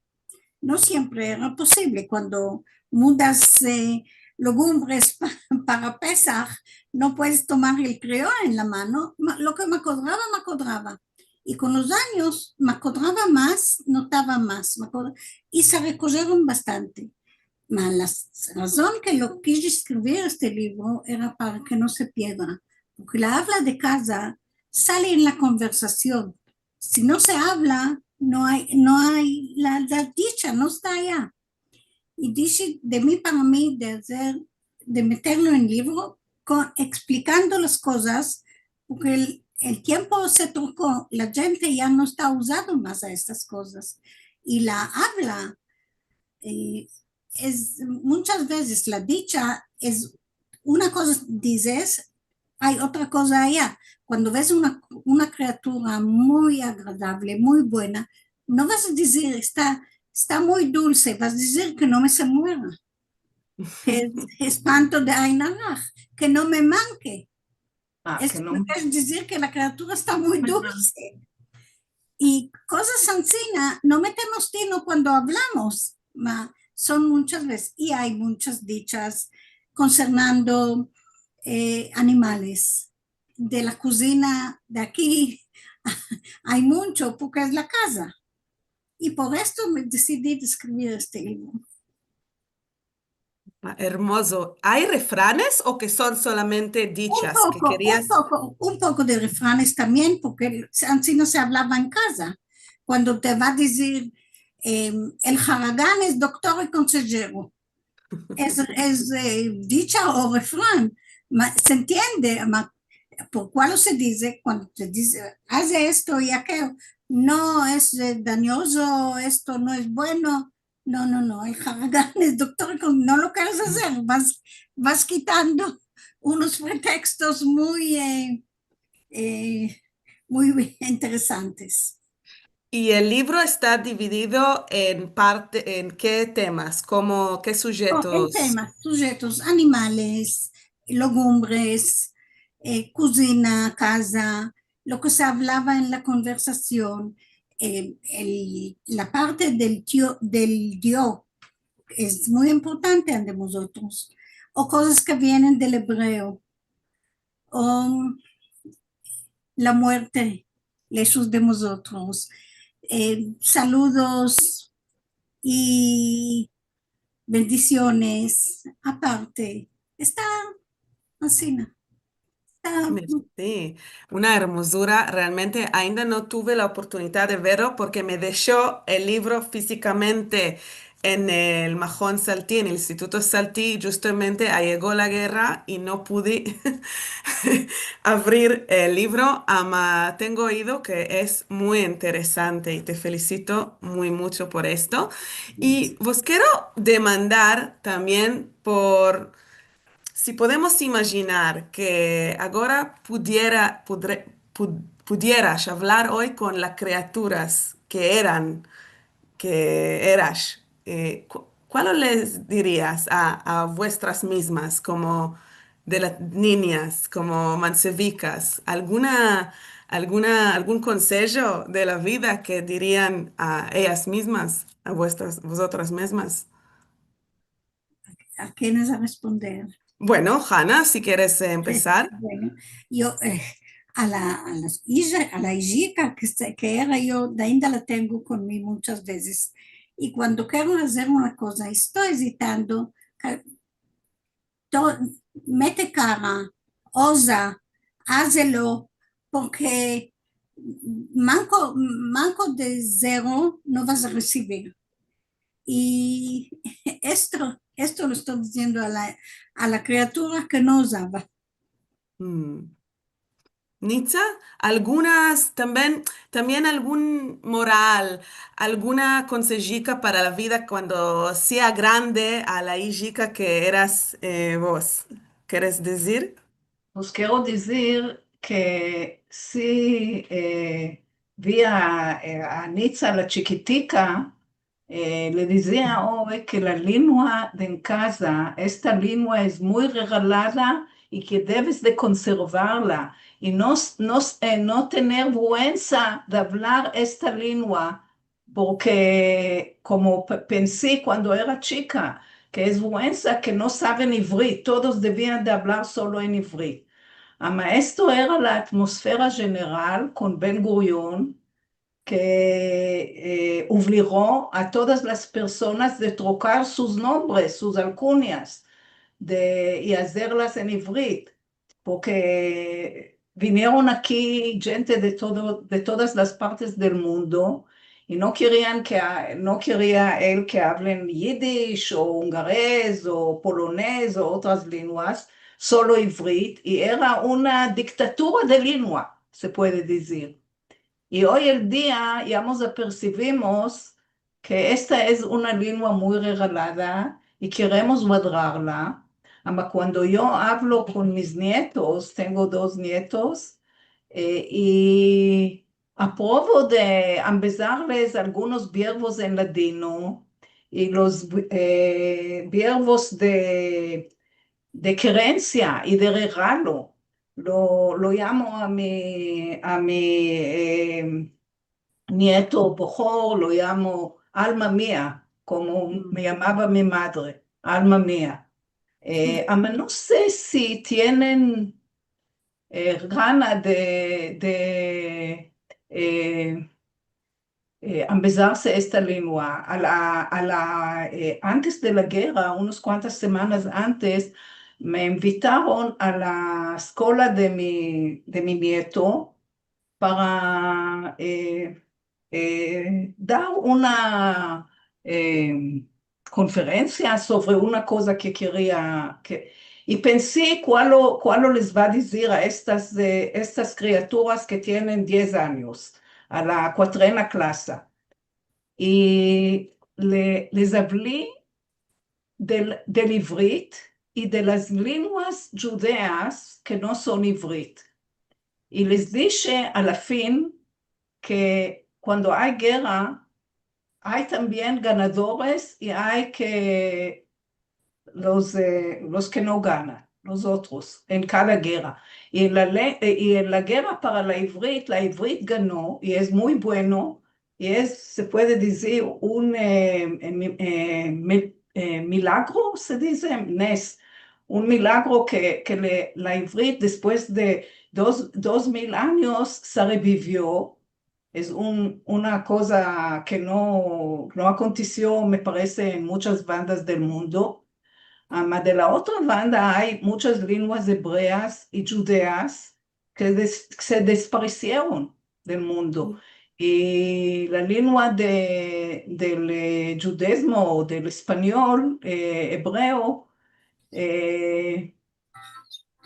No siempre era posivle. Kuando mudas, eh, legumbres pa-, para Pesah, no puedes tomar el kriyo en la mano. Ma-, lo ke me akodrava, me akodrava. I kon los anyos, me akodrava mas, notava mas, me akod-, i se rekojeron bastante. Ma la razon ke lo kiji eskrivir este livro era para ke no se pierda, porke la avla de kaza sale en la konversasion. Si no se avla, no ay, no ay la, la dicha, no esta eya. I dishi de mi para mi de azer, de meterlo en livro, kon, eksplikando las kozas, porke el, el tiempo se troko, la djente ya no esta uzando mas a estas kozas. I la avla, eh, es, munchas vezes la dicha es una koza dizes, ay otra koza eya. Kuando ves una, una kriatura muy agradavle, muy buena, no vas a dizir, "Esta, esta muy dulse", vas a dizir, "Ke no me se muera, ke es espanto de ayin ara, ke no me manke". Ah, es ke no me, es dizir ke la kriatura esta muy dulse. I kozas ansina no metemos tino kuando avlamos, ma, son munchas vezes, i ay munchas dichas konsernando, eh, animales. De la kozina de aki ay muncho, porke es la kaza. I por esto me desidi de eskrivir este livro. Ah, ermozo. Ay refranes o ke son solamente dichas ke kerias? Un poko, un poko de refranes tambien, porke ansina se avlava en kaza. Kuando te va a dizir, em, el haragan es doktor i konsejero. Es, es, eh, dicha o refran. Ma, se entiende, ma, por kual se dize, kuando te dize, "Aze esto i akeyo", no es, eh, danyozo, esto no es bueno. No, no, no, el haragan es doktor, no lo keres azer, vas, vas kitando unos pretekstos muy, eh, eh, muy interesantes. I el livro esta dividido en parte, en ke temas, komo ke sujetos? Oh, en temas, sujetos, animales, legumbres, eh, kozina, kaza, lo ke se avlava en la konversasion, eh, el, la parte del tio, del dio, es muy importante ande mozotros, o kozas ke vienen del ebreo, o la muerte, leshos de mozotros, eh, saludos i bendisiones, aparte, esta ansina. Esta... Si, una ermozura, realmente ainda no tuve la oportunidad de verlo porke me desho el livro fizikamente en el Mahon Salti, en el Instituto Salti, djustamente ayego la gerra i no pude avrir el livro, ama tengo oido ke es muy interesante i te felisito muy muncho por esto. I vos kero demandar tambien por, si podemos imajinar ke agora pudiera, pudre-, pud-, pudieras avlar oy kon las kriaturas ke eran, ke eras, eh, ku-, kualo les dirias a, a vuestras mizmas, komo de las ninyas, komo mansevikas? Alguna, alguna, algun konsejo de la vida ke dirian a eyas mizmas, a vuestras, vozotras mizmas? a kenes a responder? Bueno, Hana, si keres, eh, empesar. Bueno, yo, eh, a la, a las ija-, a la ijika ke se, ke era yo, ainda la tengo kon mi munchas vezes. I kuando kero azer una koza, esto ezitando, ka-, to-, mete kara, oza, azelo, porke manko, manko de zero no vas a resivir. I esto, esto lo esto diziendo a la, a la kriatura ke no ozava. Mm. Nitza, algunas, tambien, tambien algun moral, alguna konsejika para la vida kuando sea grande a la ijika ke eras, eh, vos, keres dizir? Pues kero dizir ke si, eh, vi a, eh, a Nitza la chikitika, eh, le dizia oy ke la lingua de en kaza, esta lingua es muy regalada i ke deves de konservarla i no s-, no s-, eh, no tener verguensa de avlar esta lingua, porke komo pe-, pensi kuando era chika, ke es verguensa ke no saven ivrit, todos devian de avlar solo en ivrit. Ama esto era la atmosfera jeneral kon Ben Gurion, ke, eh, obligo a todas las personas de trokar sus nombres, sus alkunyas, de, i azerlas en ivrit, porke vinieron aki djente de todo, de todas las partes del mundo, i no kerian ke a-, no keria el ke avlen yidish o ungarez o polonez o otras linguas, solo ivrit, i era una diktatura de lingua, se puede dizir. I oy el dia ya mos apersivimos ke esta es una lingua muy regalada i keremos guadrarla. Ama kuando yo avlo kon mis nietos, tengo dos nietos, eh, i aprovo de ambezarles algunos biervos en ladino i los, eh, biervos de, de kerensia i de regalo. Lo, lo yamo a mi, a mi, eh, nieto bohor, lo yamo alma mia, komo me yamava mi madre, alma mia. Eh, ama no se si tienen, eh, gana de, de, eh, eh, ambezarse esta lingua. A la, a la, eh, antes de la gerra, unos kuantas semanas antes, me invitaron a la eskola de mi, de mi nieto para, eh, eh, dar una, eh, konferensia sovre una koza ke keria, ke, i pensi kualo, kualo les va dizir a estas, eh, estas kriaturas ke tienen diez anyos, a la kuatrena klasa. I le, les avli del, del ivrit i de las linguas djudeas ke no son ivrit. I les dishe a la fin ke kuando ay gerra, ay tambien ganadores i ay ke los, eh, los ke no ganan, los otros, en kada gerra. I en la le-, eh, i en la gerra para la ivrit, la ivrit gano i es muy bueno, i es, se puede dizir, un, eh, eh, mi-, eh, mi-, eh, milagro, se dize, nes, un milagro ke, ke le, la ivrit, despues de dos, dos mil anyos, se revivio. Es un, una koza ke no, no akontesio, me parese, en munchas bandas del mundo. Ama de la otra banda ay munchas linguas ebreas i djudeas ke des-, se desparesieron del mundo. I la lingua de, del, eh, djudezmo o del espanyol, eh, ebreo, eh,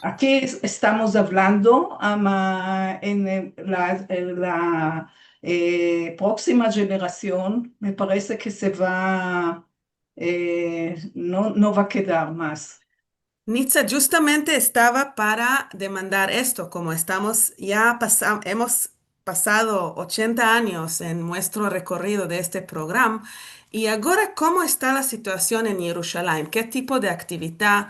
aki es-, estamos avlando, ama en, eh, la, en la, eh, proksima jenerasion, me parese ke se va, eh, no, no va kedar mas. Nitza, djustamente estava para demandar esto, komo estamos, ya pasa-, emos pasado ochenta anyos en muestro rekorrido de este program, i agora, komo esta la situasion en Yerushalayim? Ke tipo de aktividad,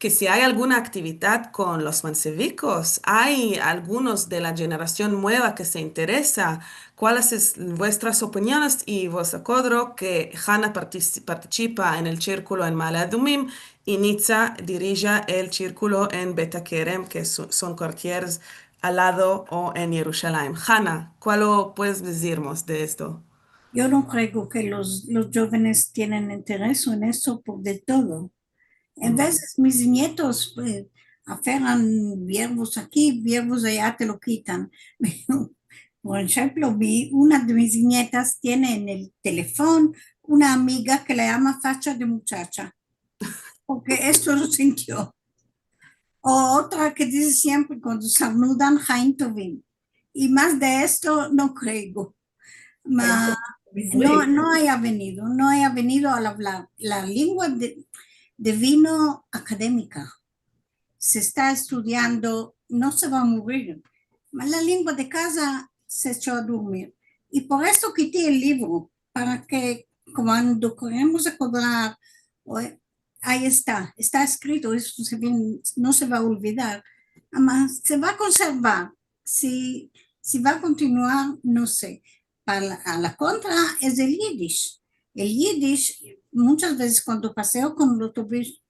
ke si ay alguna aktividad kon los mansevikos, ay algunos de la jenerasion mueva ke se interesa, kualas es vuestras opiniones? I vos akodro ke Hana partis-, partisipa en el sirkulo en Male Adumim i Nitza dirija el sirkulo en Bet Kerem, ke su-, son kuartiers al lado o en Yerushalayim. Hana, kualo puedes dizirmos de esto? Yo no kreo ke los, los djovenes tienen interes en esto por de todo. En vezes mis nietos, eh, aferran verbos aki, verbos aya, te lo kitan. Por enshemplo, mi, una de mis nietas tiene en el telefon una amiga ke la yama facha de muchacha, porke esto lo sintio. O otra ke dize siempre kuando se saludan, Haim Tovim. I mas de esto no kreo. Ma, no, no aya venido, no aya venido al avlar. La lengua de, devino akademika. Se esta estudiando, no se va a murir. Ma la lengua de kaza se echo a durmir. I por esto kiti el livro, para ke kuando keremos akodrar, o, ayi esta, esta eskrito, esto se vien-, no se va a olvidar. Ama se va a konservar. Si, si va a kontinuar, no se. Para la, a la kontra es el yidish. El yidish, munchas vezes kuando paseo kon el otobus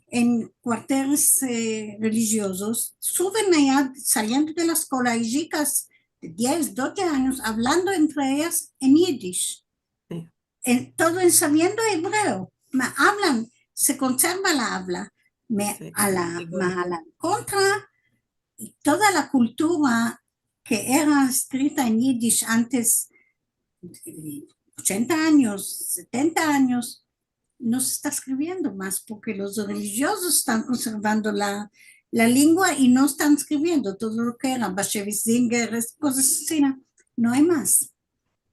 en kuarteres, eh, relijiozos, suven aya, saliendo de la eskola, ay chikas de diez, doze anyos avlando entre eyas en yidish. Si. En, todo en saviendo ebreo, ma avlan, se konserva la avla, me, si, a la, si, ma a la kontra, i toda la kultura ke era eskrita en yidish antes, eh, ochenta anyos, setenta anyos, no se esta eskriviendo mas, porke los relijiozos estan konservando la, la lengua i no estan eskriviendo todo lo ke era Bashevis Singer, es, kozas asina, no, no ay mas.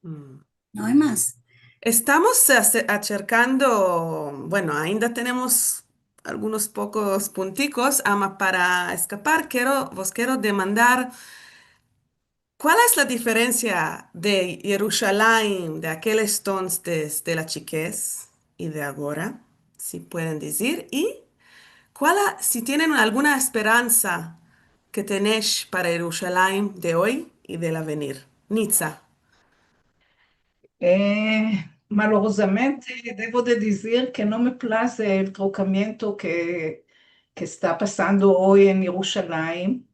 No ay mas. Estamos ace-, acerkando, bueno, ainda tenemos algunos pokos puntikos, ama para eskapar, kero, vos kero demandar, kual es la diferensia de Yerushalayim de akel entonses, de la chikez, i de agora, si pueden dizir, i kual a-, si tienen alguna esperansa ke tenesh para Yerushalayim de oy i del avenir? Nitza. Eh, malorozamente, devo de dizir ke no me plaze el trokamiento ke, ke esta pasando oy en Yerushalayim.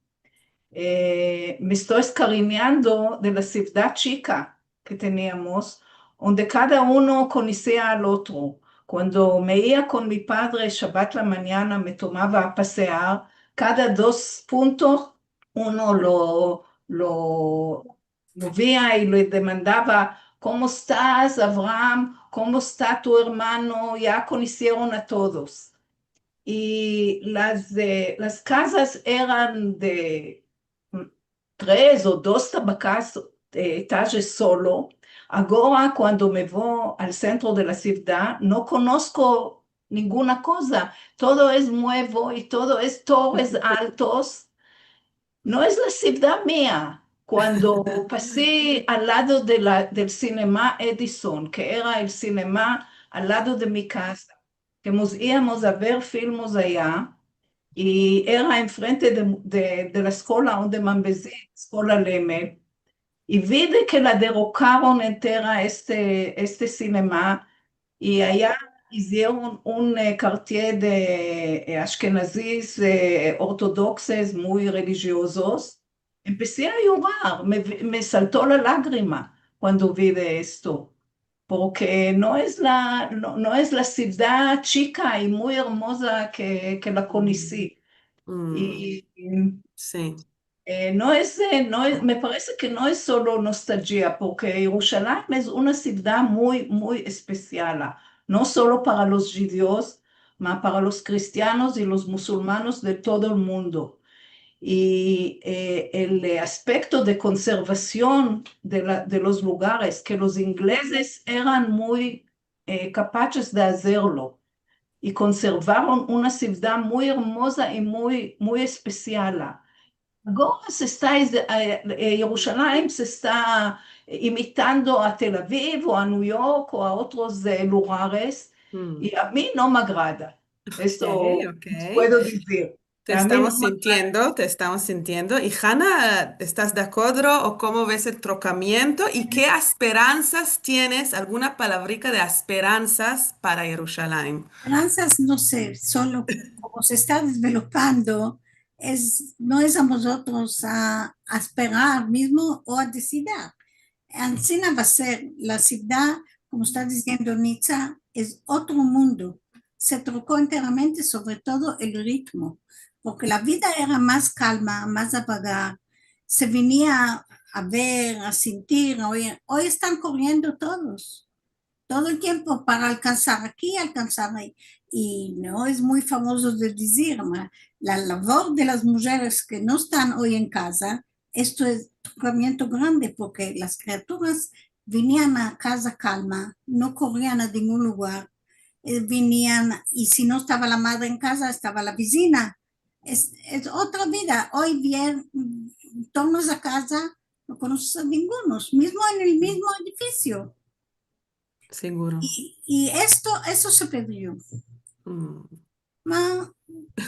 Eh, me esto eskarinyando de la sivda chika ke teniamos, onde kada uno konosia al otro. Kuando me ia kon mi padre Shabat la manyana, me tomava a pasear, kada dos puntos uno lo, lo, lo via i le demandava, "Komo estas, Avram? Komo esta tu ermano?" Ya konosieron a todos. I las, eh, las kazas eran de, mm, tres o dos tabakas, eh, etajes solo. Agora, kuando me vo al sentro de la sivda, no konosko ninguna koza. Todo es muevo i todo es tores altos. No es la sivda mia. Kuando pasi al lado de la, del sinema Edison, ke era el sinema al lado de mi kaza, ke mos iamos a ver filmos aya, i era enfrente de, de, de la eskola onde me ambezi, Eskola Lemel, i vi de ke la derrokaron entera este, este sinema, i aya izieron un, eh, kuartier de, eh, ashkenazis, eh, ortodokses, muy relijiozos. Empesi a yorar, me, me salto la lagrima kuando vi de esto, porke no es la, no, no es la sivda chika i muy ermoza ke, ke la konosi. I, si. Eh, no es, eh, no es, me parese ke no es solo nostalgia, porke Yerushalayim es una sivda muy, muy espesiala, no solo para los djudios, ma para los kristianos i los musulmanos de todo el mundo. I, eh, el, eh, aspekto de konservasion de la, de los lugares, ke los inglezes eran muy, eh, kapaches de azerlo, i konservaron una sivda muy ermoza i muy, muy espesiala. Agora se esta, eh, eh, Yerushalayim se esta imitando a Tel Aviv o a New York o a otros, eh, lugares, i a mi no me agrada. Esto puedo dizir. Te estamos sintiendo, te estamos sintiendo. I Hana, estas de akodro o komo ves el trokamiento? I ke esperansas tienes, alguna palavrika de esperansas para Yerushalayim? Esperansas, no se, solo komo se esta desvelopando, es, no es a mozotros a, a esperar mizmo o a desider. Ansina va a ser la sivdad, komo esta diziendo Nitza, es otro mundo. Se troko enteramente, sovre todo el ritmo, porke la vida era mas kalma, mas devagar. Se venia a ver, a sentir, a oir. Oy estan koriendo todos, todo el tiempo para alkansar aki, alkansar ayi. I no es muy famozo de dizir, ma, la lavor de las mujeres ke no estan oy en kaza, esto es trokamiento grande, porke las kriaturas venian a kaza kalma, no korian a ningun lugar, eh, venian, i si no estava la madre en kaza, estava la vizina. Es, es otra vida. Oy vien, tornas a kaza, no konoses a ningunos, mizmo en el mizmo edifisio. Seguro. I, i esto, esto se pedrio. Mm. Ma,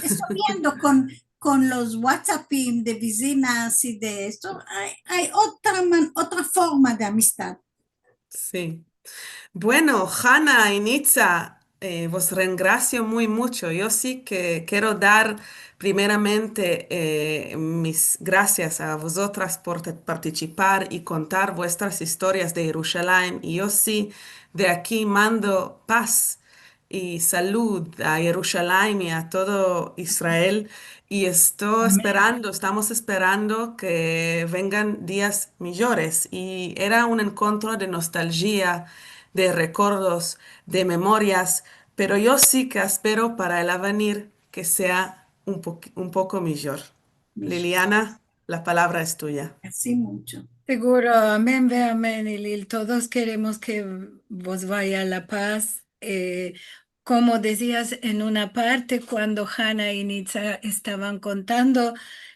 esto viendo kon, kon los WhatsAppim de vizinas i de esto, ay, ay otra man-, otra forma de amistad. Si. Bueno, Hana i Nitza, eh, vos rengrasio muy mucho. Yo si ke kero dar primeramente, eh, mis grasias a vozotras por te-, partisipar i kontar vuestras istorias de Yerushalayim. I yo si de aki mando paz i salud a Yerushalayim i a todo Israel. I esto esperando, estamos esperando ke vengan dias mijores. I era un enkontro de nostalgia, de rekordos, de memorias, pero yo si ke espero para el avenir ke sea un po-, un poko mijor. Liliana, la palavra es tuya. Mersi muncho. Seguro, amen ve amen, Elil. Todos keremos ke vos vaya la paz. Eh, komo dezias en una parte, kuando Hana i Nitza estavan kontando,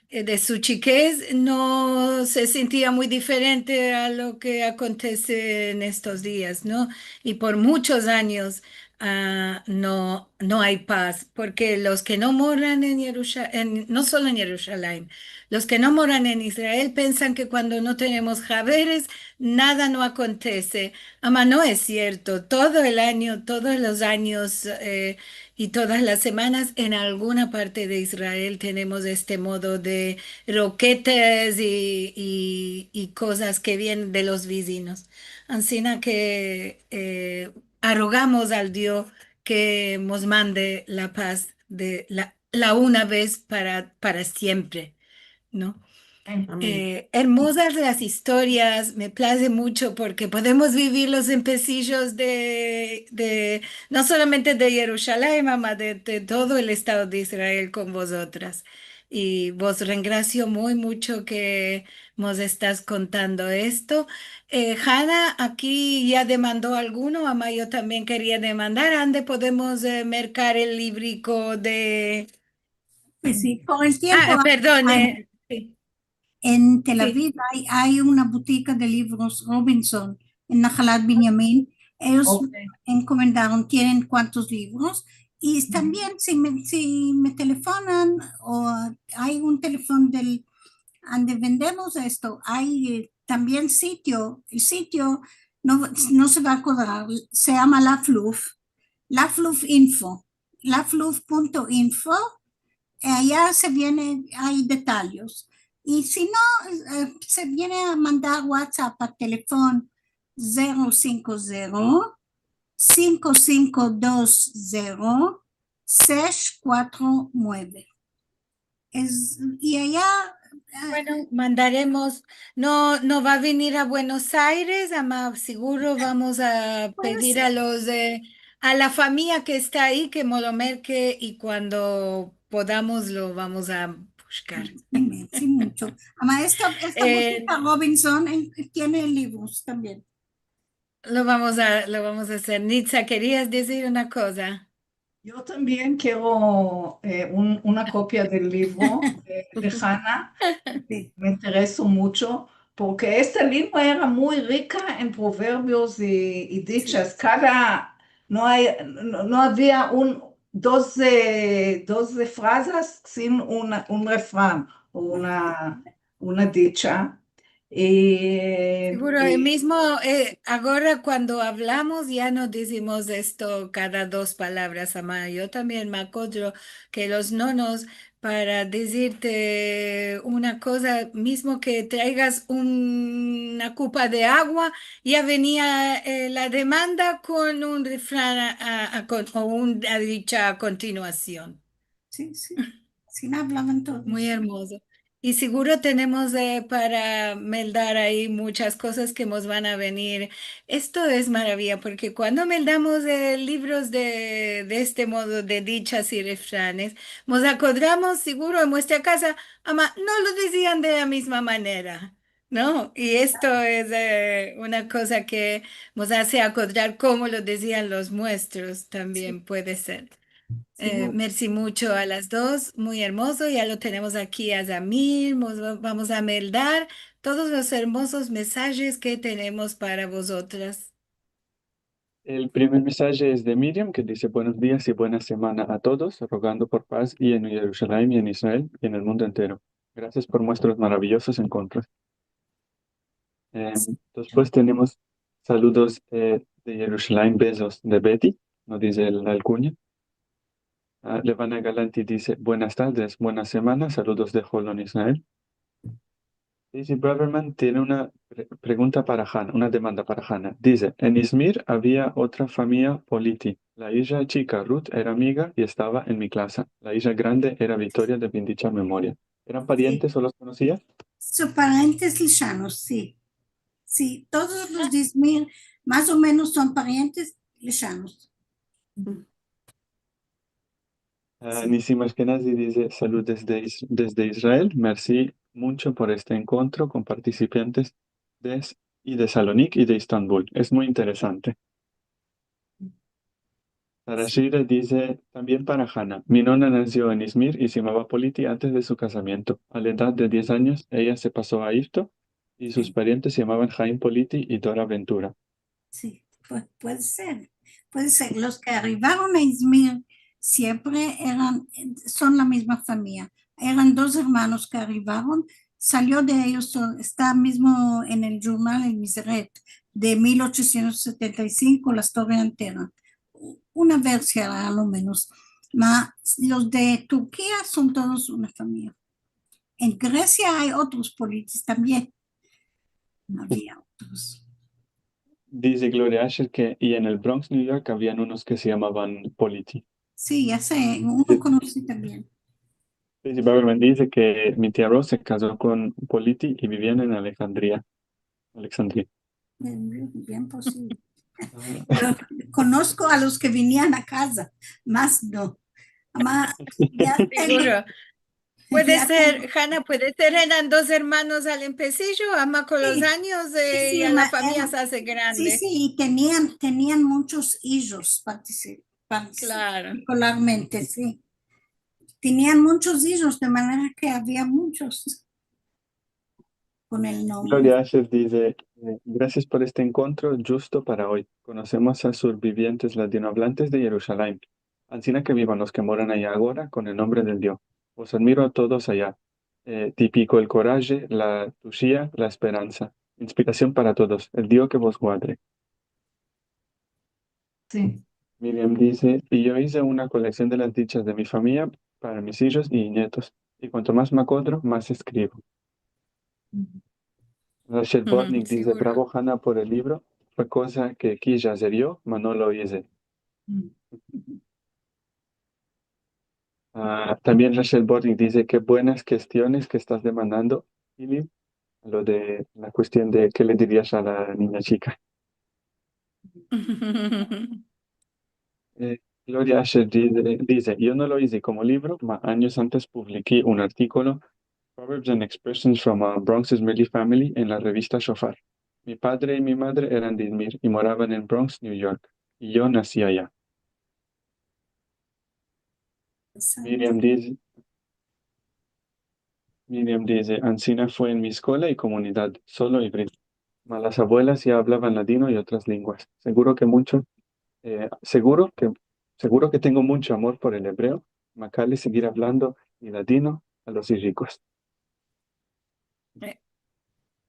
eh, de su chikez, no se sentia muy diferente a lo ke akontese en estos dias, no? I por muchos anyos, ah, no, no ay paz, porke los ke no moran en Yerusha-, en, no solo en Yerushalayim, los ke no moran en Israel pensan ke kuando no tenemos haveres, nada no akontese. Ama no es sierto. Todo el anyo, todos los anyos, eh, i todas las semanas, en alguna parte de Israel tenemos este modo de roketas i, i, i kozas ke vienen de los vizinos. Ansina ke, eh, arogamos al Dio ke mos mande la paz de la, la una vez para, para siempre, no? Amen. Eh, ermozas las istorias, me plaze muncho porke podemos bivir los empesijos de, de, no solamente de Yerushalayim, ama de, de todo el Estado de Israel kon vozotras. I vos rengrasio muy muncho ke mos estas kontando esto. Eh, Hana, aki ya demando alguno, ama yo tambien keria demandar, ande podemos, eh, merkar el livriko de... Si, si, por el tiempo. Ah, perdon, ay, eh, si. En Tel Aviv ay, ay una butika de livros Robinson, en Nahalat Binyamin. Eyos enkomendaron, tienen kuantos livros. I tambien, si me, si me telefonan, o ay un telefon del, ande vendemos esto, ay, eh, tambien sitio, el sitio, no, no se va a akordar, se yama Lafluf, Lafluf Info, lafluf punto info, eh, aya se viene, ay detalyes. I si no, eh, se viene a mandar WhatsApp al telefon zero sinko zero, sinko sinko dos zero, sesh kuatro mueve. Es, i aya, eh, bueno, mandaremos, no, no va a venir a Buenos Aires, ama seguro vamos a pedir a los, eh, a la famiya ke esta ayi ke mo lo merke i kuando podamos lo vamos a bushkar. Si, si, muncho. Ama esta, esta butika Robinson en, tiene livros tambien. Lo vamos a, lo vamos a azer. Nitza, kerias dizir una koza? Yo tambien kero, eh, un, una kopia del livro de, de Hana. Si. Me intereso muncho, porke esta lingua era muy rika en proverbios i, i dichas. Si. Kada, no ay, no, no avia un, dos de, dos de frazas sin una, un refran o una, una dicha. I, seguro, i el mizmo, eh, agora kuando avlamos ya no dizimos esto kada dos palavras, ama. Yo tambien me akodro ke los nonos para dizirte una koza, mizmo ke traigas una kupa de agua, ya venia, eh, la demanda kon un refran a, a, a, kon, o una dicha a kontinuasion. Si, si. Si no avlavan todos. Muy ermozo. I seguro tenemos, eh, para meldar ayi munchas kozas ke mos van a venir. Esto es maraviya, porke kuando meldamos, eh, livros de, de este modo, de dichas i refranes, mos akodramos seguro en muestra kaza, ama no lo dizian de la mizma manera, no? I esto es, eh, una koza ke mos aze akodrar komo lo dizian los muestros, tambien puede ser. Eh, mersi muncho a las dos, muy ermozo. Ya lo tenemos aki a Zamir, mos va-, vamos a meldar todos los ermozos mensajes ke tenemos para vozotras. El primer mensaje es de Miriam, ke dize: "Buenos dias i buena semana a todos, rogando por paz i en Yerushalayim i en Israel i en el mundo entero. Grasias por muestros maraviyozos enkontros." Em, despues tenemos saludos, eh, de Yerushalayim, bezos de Beti, no dize la alkunya. Ah, Levana Galanti dize: "Buenas tardes, buena semana, saludos de Holon, Israel." Daisy Braverman tiene una pre-, pregunta para Hana, una demanda para Hana. Dize: "En Izmir avia otra famiya Politi. La ija chika, Ruth, era amiga i estava en mi klasa. La ija grande era Viktoria de bindicha memoria. Eran parientes o los konosia?" Son parientes lejanos, si. Si, todos los de Izmir mas o menos son parientes lejanos. Ah, Nisim Ashkenazi dize: "Salud desde Is-, desde Israel. Mersi muncho por este enkontro kon partisipantes des-, i de Salonik i de Istanbul. Es muy interesante." Sara Shira dize: "Tambien para Hana. Mi nona nasio en Izmir i se yamava Politi antes de su kazamiento. A la edad de diez anyos, eya se paso a Egipto i sus parientes se yamavan Haim Politi i Dora Ventura." Si, pue-, puede ser, puede ser. Los ke arrivaron a Izmir siempre eran, son la mizma famiya. Eran dos ermanos ke arrivaron, salio de eyos, son, esta mizmo en el jurnal El Mizret de mil ochosientos setenta i sinko, la istoria entera. Una version, a lo menos. Ma, los de Turkia son todos una famiya. En Gresia ay otros Politis tambien. Avia otros. Dize Gloria Asher ke, i en el Bronx, New York, avian unos ke se yamavan Politi. Si, ya se, uno konosi tambien. Daisy Braverman dize ke mi tia Rose se kazo kon Politi i bivian en Alejandria. Alexandria. Bien, bien posivle. Aha. Yo konosko a los ke vinian a kaza, mas no. Ama, ya. Seguro. Puede ser, Hana, puede ser, eran dos ermanos al empesijo, ama kon los anyos, eh, si, ya la famiya se aze grande. Si, si, i tenian, tenian munchos ijos, partisi-, parti-, partikularmente, si. Tenian munchos ijos, de manera ke avia munchos kon el nombre. Gloria Asher dize, eh: "Grasias por este enkontro djusto para oy. Konosemos a surbivientes ladinoavlantes de Yerushalayim. Ansina ke bivan los ke moran aya agora kon el nombre del Dio. Vos admiro a todos aya. Eh, tipiko el koraje, la tushia, la esperansa. Inspirasion para todos. El Dio ke vos guadre." Si. Miriam dize: "I yo ize una koleksion de las dichas de mi famiya para mis ijos i nyetos. I kuanto mas me akodro, mas eskrivo." Rachel Bortnick dize: "Bravo, Hana, por el livro. Fue koza ke kije azer yo, ma no lo ize." Ah, tambien Rachel Bortnick dize: "Ke buenas kestiones ke estas demandando, Ilim, lo de la kuestion de ke le dirias a la ninya chika." Eh, Gloria Asher dize, dize: "Yo no lo ize komo livro, ma anyos antes publiki un artikolo, Proverbs and Expressions from a Bronx Izmirli Family, en la revista Shofar. Mi padre i mi madre eran de Izmir i moravan en Bronx, New York, i yo nasi aya." Miriam dize, Miriam dize: "Ansina fue en mi eskola i komunidad, solo ivrit. Ma las abuelas ya avlavan ladino i otras linguas. Seguro ke muncho, eh, seguro ke Seguro ke tengo muncho amor por el ebreo, ma kale segir avlando el ladino a los ijikos.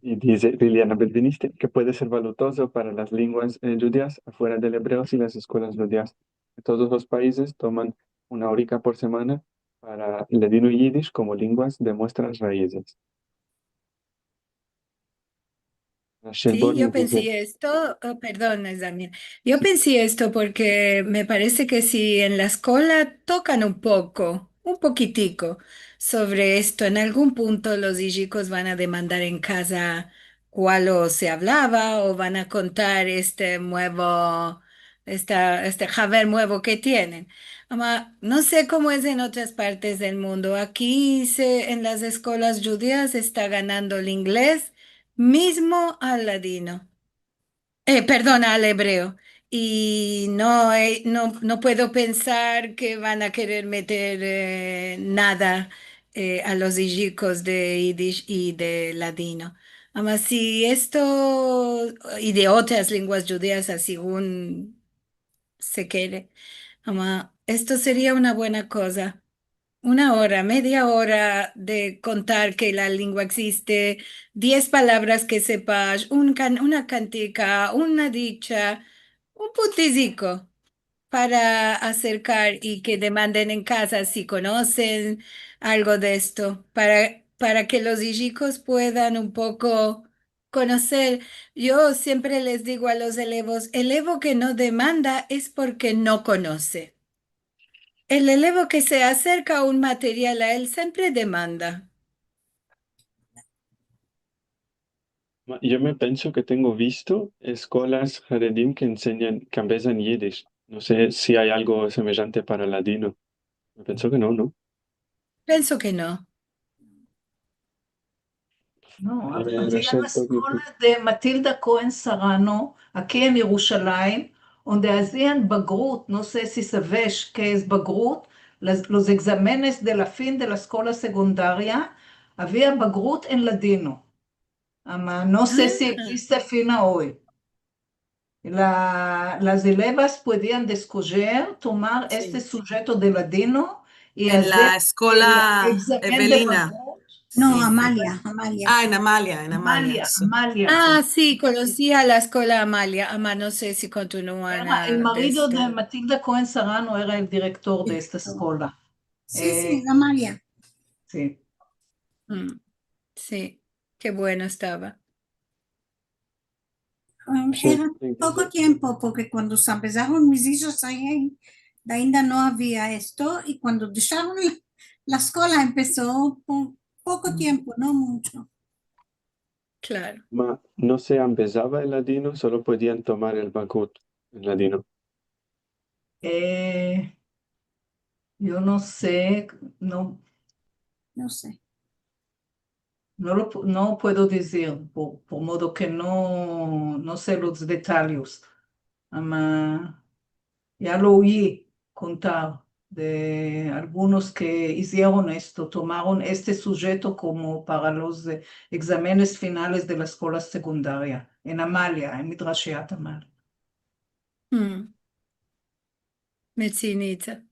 I dize Liliana Belviniste ke puede ser valutozo para las linguas, eh, djudias afuera del ebreo si las eskolas djudias de todos los paizes toman una orika por semana para ladino i yidish komo linguas de muestras raizes. Rachel Borne dize. Si, yo pensi esto, oh, perdon, Zamir. Yo pensi esto porke me parese ke si en la eskola tokan un poko, un pokitiko sovre esto, en algun punto los ijikos van a demandar en kaza kualo se avlava o van a kontar este muevo, esta, este haver muevo ke tienen. Ama, no se komo es en otras partes del mundo. Aki se, en las eskolas djudias esta ganando el inglez mizmo al ladino. Eh, perdon, al ebreo. I no, eh, no, no puedo pensar ke van a kerer meter, eh, nada, eh, a los ijikos de yidish i de ladino. Ama si esto, i de otras linguas djudias, a segun se kere. Ama esto seria una buena koza. Una ora, media ora de kontar ke la lingua egziste, diez palavras ke sepash, un kan-, una kantika, una dicha, un puntiziko para aserkar i ke demanden en kaza si konosen algo de esto, para, para ke los ijikos puedan un poko konoser. Yo siempre les digo a los elevos, elevo ke no demanda es porke no konose. El elevo ke se aserka un material a el siempre demanda. Ma, yo me penso ke tengo visto eskolas haredim ke ensenyan, ke ambezan yidish. No se si ay algo semejante para ladino. Me penso ke no, no? Penso ke no. No, avia una eskola de Matilda Kohen Sarano, aki en Yerushalayim, onde azian bagrut, no se si savesh ke es bagrut, las, los egzamenes de la fin de la eskola segundaria, avia bagrut en ladino. Ama, no se si egziste fin a oy. La, las elevas podian eskojer tomar este sujeto de ladino i azer el egzamen de bagrut. No, Amalia, Amalia. Ah, en Amalia, en Amalia, si. Amalia. Ah, si, konosi la eskola Amalia, ama no se si kontinuan. El marido de Matilda Kohen Sarano era el direktor de esta eskola. Si, si, Amalia. Si. Si, ke bueno estava. Era poko tiempo, porke kuando se ambezaron mis ijos ayi, ainda no avia esto, i kuando desharon la, la eskola empeso po-, poko tiempo, no muncho. Klaro. Ma, no se ambezava el ladino, solo podian tomar el bagrut en ladino. Eh, yo no se, no. No se. No lo pu-, no puedo dizir, por, por modo ke no, no se los detalyos. Ama ya lo oyi kontar de algunos ke izieron esto, tomaron este sujeto komo para los, eh, egzamenes finales de la eskola segundaria, en Amalia, en Midrashiat Amalia. Mersi, Nitza.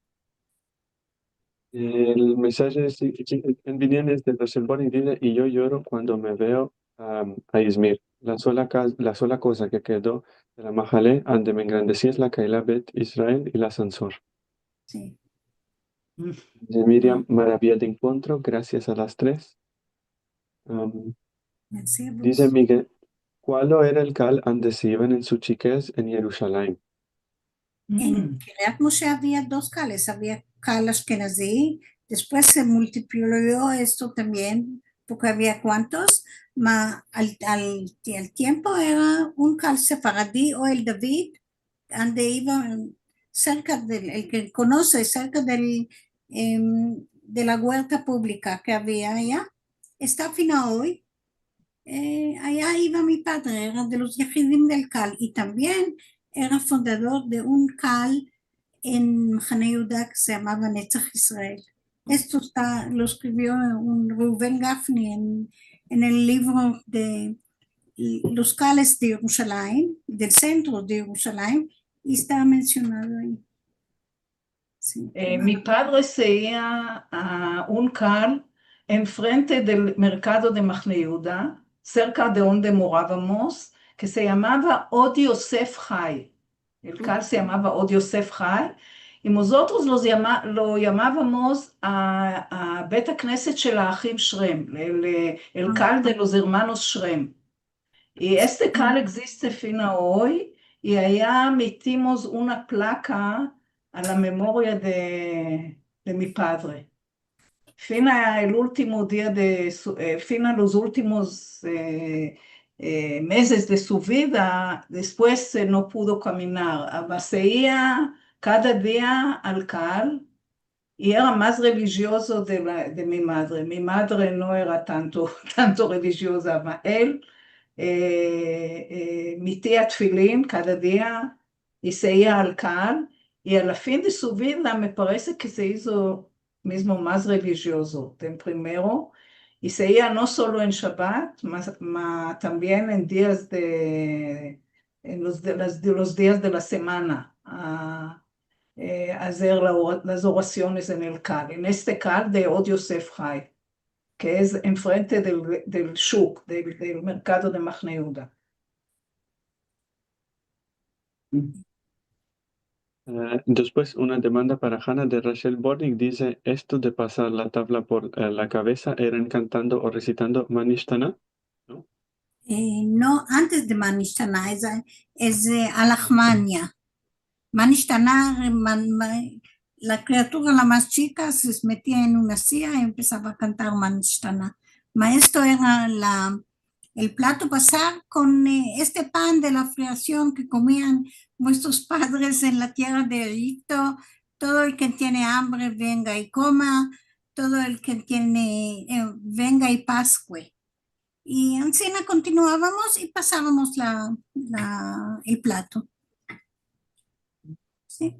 El mensaje es, en binyan es de Rachel Borne i dize, i yo yoro kuando me veo, am, a Izmir. La sola ka-, la sola koza ke kedo de la Mahale ande me engrandesi es la Kaila Bet Israel i la Sansor. Si. De Miriam, maravia de enkontro, grasias a las tres. Am, dize Miguel, kualo era el kal ande se ivan en su chikez en Yerushalayim? En Kiryat Moshe avia dos kales, avia kal ashkenazi, despues se multipliko esto tambien, porke avia kuantos, ma al, al, al tiempo era un kal sefaradi o el David, ande iva serka del, el ke konose, serka del, em, de la guerta publika ke avia aya, esta fin a oy. Eh, aya iva mi padre, era de los yahidim del kal, i tambien era fundador de un kal en Mahane Yehuda ke se yamava Netzah Israel. Esto esta, lo eskrivio un Reuven Gafni en, en el livro de los kales de Yerushalayim, del sentro de Yerushalayim, i esta mensionado ayi. Eh, mi padre se ia a un kal enfrente del merkado de Mahne Yehuda, serka de onde moravamos, ke se yamava Od Yosef Hay. El kal se yamava Od Yosef Hay, i mozotros los yama-, lo yamavamos a, a Bet Akneset shel Ahim Shrem, el, el kal de los ermanos Shrem. I este kal egziste fin a oy, i aya metimos una plaka a la memoria de, de mi padre. Fin a el ultimo dia de su, eh, fin a los ultimos, eh, eh, mezes de su vida, despues, eh, no pudo kaminar. Ama se ia kada dia al kal, i era mas relijiozo de la, de mi madre. Mi madre no era tanto, tanto relijioza, ama el, eh, eh, metia tfilin kada dia, i se ia al kal, i a la fin de su vida me parese ke se izo mizmo mas relijiozo del primero, i se ia no solo en Shabat, mas, ma tambien en dias de, en los de, las, de los dias de la semana, a, eh, azer la ora-, las orasiones en el kal, en este kal de Od Yosef Hay, ke es enfrente del, del shuk, del, del merkado de Mahne Yehuda. Eh, despues, una demanda para Hana de Rachel Bortnick dize, esto de pasar la tavla por, eh, la kavesa, eran kantando o resitando Ma Nishtana? No? Eh, no, antes de Ma Nishtana, es, es, eh, a Lahmania. Ma Nishtana, ma, ma, la kriatura la mas chika se metia en una silla i empesava a kantar Ma Nishtana. Ma esto era la, el plato pasar kon, eh, este pan de la friasion ke komian vuestros padres en la tierra de Egipto, todo el ke tiene ambre venga i koma, todo el ke tiene, eh, venga i paskue. I ansina kontinuavamos i pasavamos la, la, el plato. Si.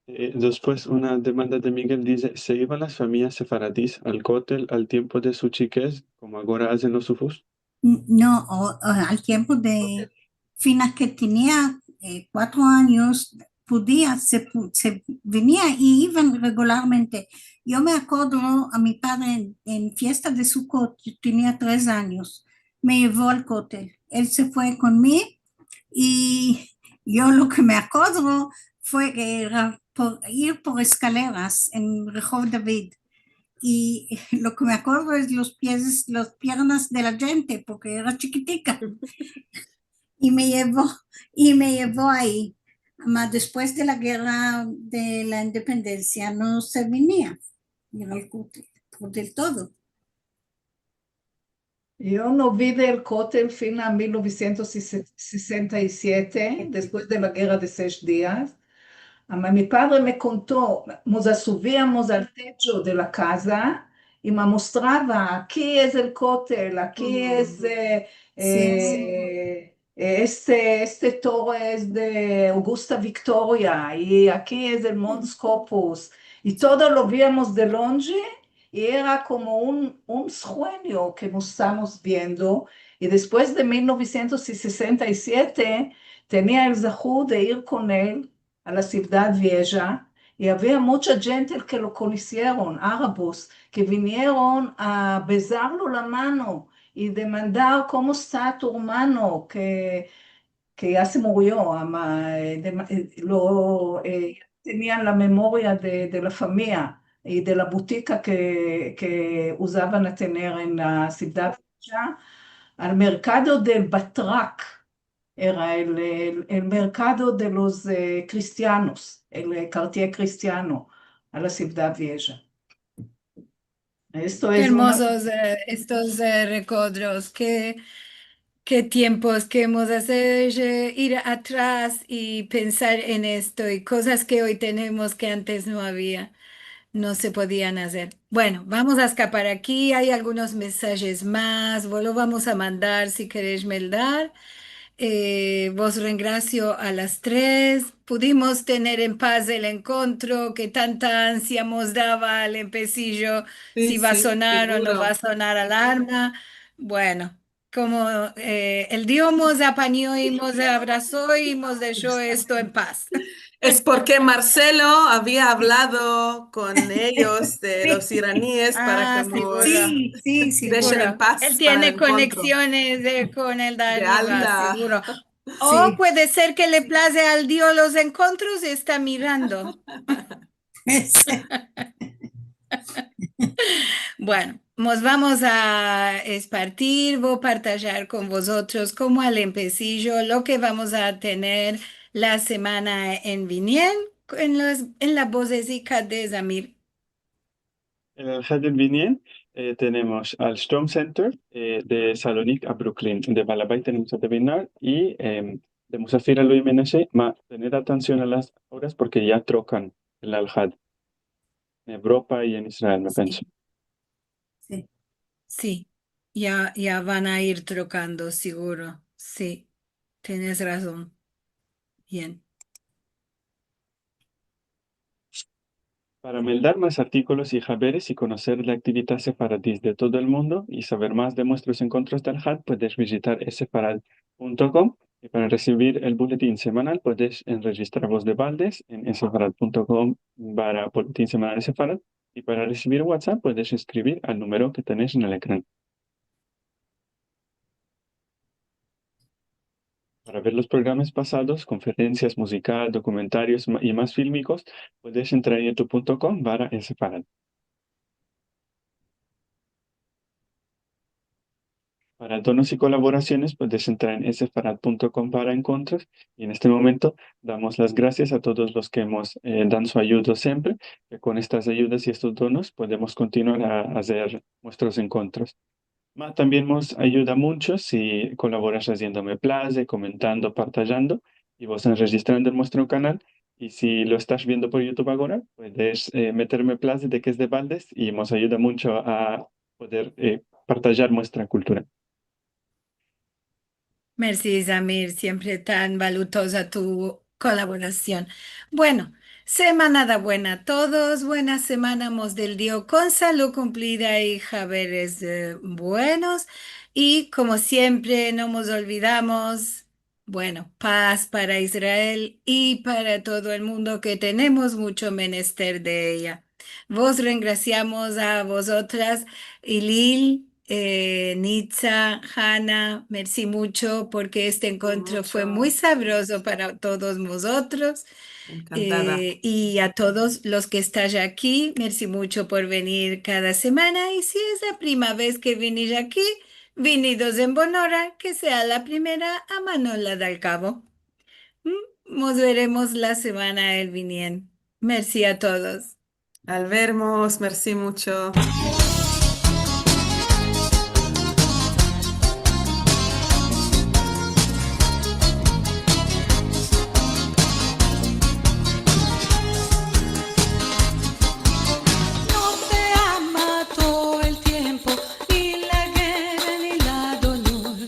Eh, despues, una demanda de Miguel dize, se ivan las famiyas sefaradis al kotel al tiempo de su chikez, komo agora azen los ufos? N-, no, o, o, al tiempo de, fin a ke tenia, eh, kuatro anyos, podia, se pu-, se venia i ivan regularmente. Yo me akodro a mi padre en, en fiesta de Sukot, yo tenia tres anyos, me yevo al kotel. El se fue kon mi i yo lo ke me akodro fue, era por, ir por eskaleras en Rehov David. I lo ke me akodro es los pies, las piernas de la djente, porke era chikitika. I me yevo, i me yevo ayi. Ma despues de la gerra de la independensia no se venia ir al kotel, por del todo. Yo no vi del kotel fin a mil novesientos sesenta i siete, despues de la gerra de sesh dias. Ama mi padre me konto, mos asuviamos al techo de la kaza i me mostrava, aki es el kotel, aki es, eh, eh, este, este torre es de Augusta Victoria, i aki es el Mont Scopus, i todo lo viamos de lonje, i era komo un, un suenyo ke mos estamos viendo, i despues de mil novesientos sesenta i siete tenia el zahut de ir kon el a la Sivdad Vieja, i avia mucha djente ke lo konosieron, arabos, ke vinieron a bezarlo la mano i demandar komo esta tu ermano, ke, ke ya se murio, ama, eh, de, eh, lo, eh, tenian la memoria de, de la famiya i de la butika ke, ke uzavan a tener en la Sivdad Vieja, al merkado del Batrak, era el, el, el merkado de los, eh, kristianos, el, eh, kartier kristiano, a la Sivdad Vieja. Esto es una... Ke ermozos, eh, estos, eh, rekodros, ke, ke tiempos ke mos aze, eh, ir atras i pensar en esto i kozas ke oy tenemos ke antes no avia, no se podian azer. Bueno, vamos a eskapar aki. Ay algunos mesajes mas, vo lo vamos a mandar si keresh, Meldar. Eh, vos rengrasio a las tres. Pudimos tener en paz el enkontro ke tanta ansia mos dava al empesijo, si va a sonar o no va a sonar alarma. Bueno, komo, eh, el Dio mos apanyo i mos abraso i mos desho esto en paz. Es porke Marcelo avia avlado kon eyos de los iranies para ke mos dejen en pas para el enkontro. El tiene koneksiones de, kon el de ariva, siguro. O puede ser ke le plaze al Dio los enkontros i esta mirando. Bueno, mos vamos a espartir, vo a partajar kon vozotros komo al empesijo lo ke vamos a tener la semana en vinien en las, en la bozezika de Zamir. El Alhad en vinien, eh, tenemos al Stroum Center, eh, de Salonik a Bruklin. De Balabay tenemos a Devinar i, em, de Musafir a Lui Menashe, ma tened atension a las oras porke ya trokan el Alhad. En Evropa i en Israel, me penso. Si, ya, ya van a ir trokando, siguro. Si, tienes razon. Bien. Para meldar mas artikolos i haberes i konoser la aktividad sefaradi de todo el mundo i saver mas de muestros enkontros de Alhad, puedes vijitar esefarad punto kom, i para resivir el buletin semanal puedes enrejistrar vos de baldes en esefarad punto kom barra buletin semanal esefarad, i para resivir WhatsApp puedes eskrivir al numero ke tenesh en el ekran. Para ver los programas pasados, konferensias, muzika, dokumentarios ma-, i mas filmikos, puedes entrar en youtube punto kom barra esefarad. Para donos i kolaborasiones, puedes entrar en esefarad punto kom barra enkontros. I en este momento damos las grasias a todos los ke mos, eh, dan su ayudo siempre, ke kon estas ayudas i estos donos podemos kontinuar a azer muestros enkontros. Ma tambien mos ayuda muncho si kolaboras aziendo me plaze, komentando, partajando, i vos enrejistrando en muestro kanal. I si lo estas viendo por youtube agora, puedes, eh, meter me plaze de ke es de baldes i mos ayuda muncho a poder, eh, partajar muestra kultura. Mersi, Zamir, siempre tan valutoza tu kolaborasion. Bueno, semanada buena a todos, buena semana mos del Dio kon salud kumplida i haberes, eh, buenos. I komo siempre, no mos olvidamos, bueno, pas para Israel i para todo el mundo ke tenemos muncho menester de eya. Vos rengrasiamos a vozotras, Ilil, eh, Nitza, Hana, mersi muncho porke este enkontro fue muy savrozo para todos vozotros. Enkantada. Eh, i a todos los ke estais aki, mersi muncho por venir kada semana. I si es la prima vez ke vinish aki, vinidos en bon ora, ke sea la primera a mano lada al kavo. Mm, mos veremos la semana el vinien. Mersi a todos. Al vermos, mersi muncho. No te ama todo el tiempo, ni la guerra ni la dolor.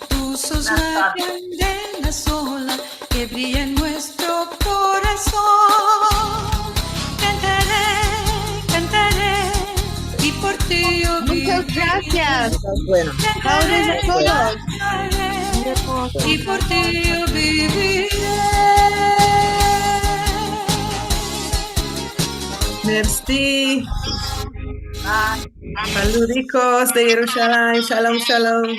Tu sos la grandeza sola ke brilla en muestro korason. Kantare, kantare, i por ti yo viviré. Munchas grasias. Bueno, saludos a todos. Kantare, i por ti yo viviré. Mersi. Saludikos de Yerushalayim. Shalom, shalom.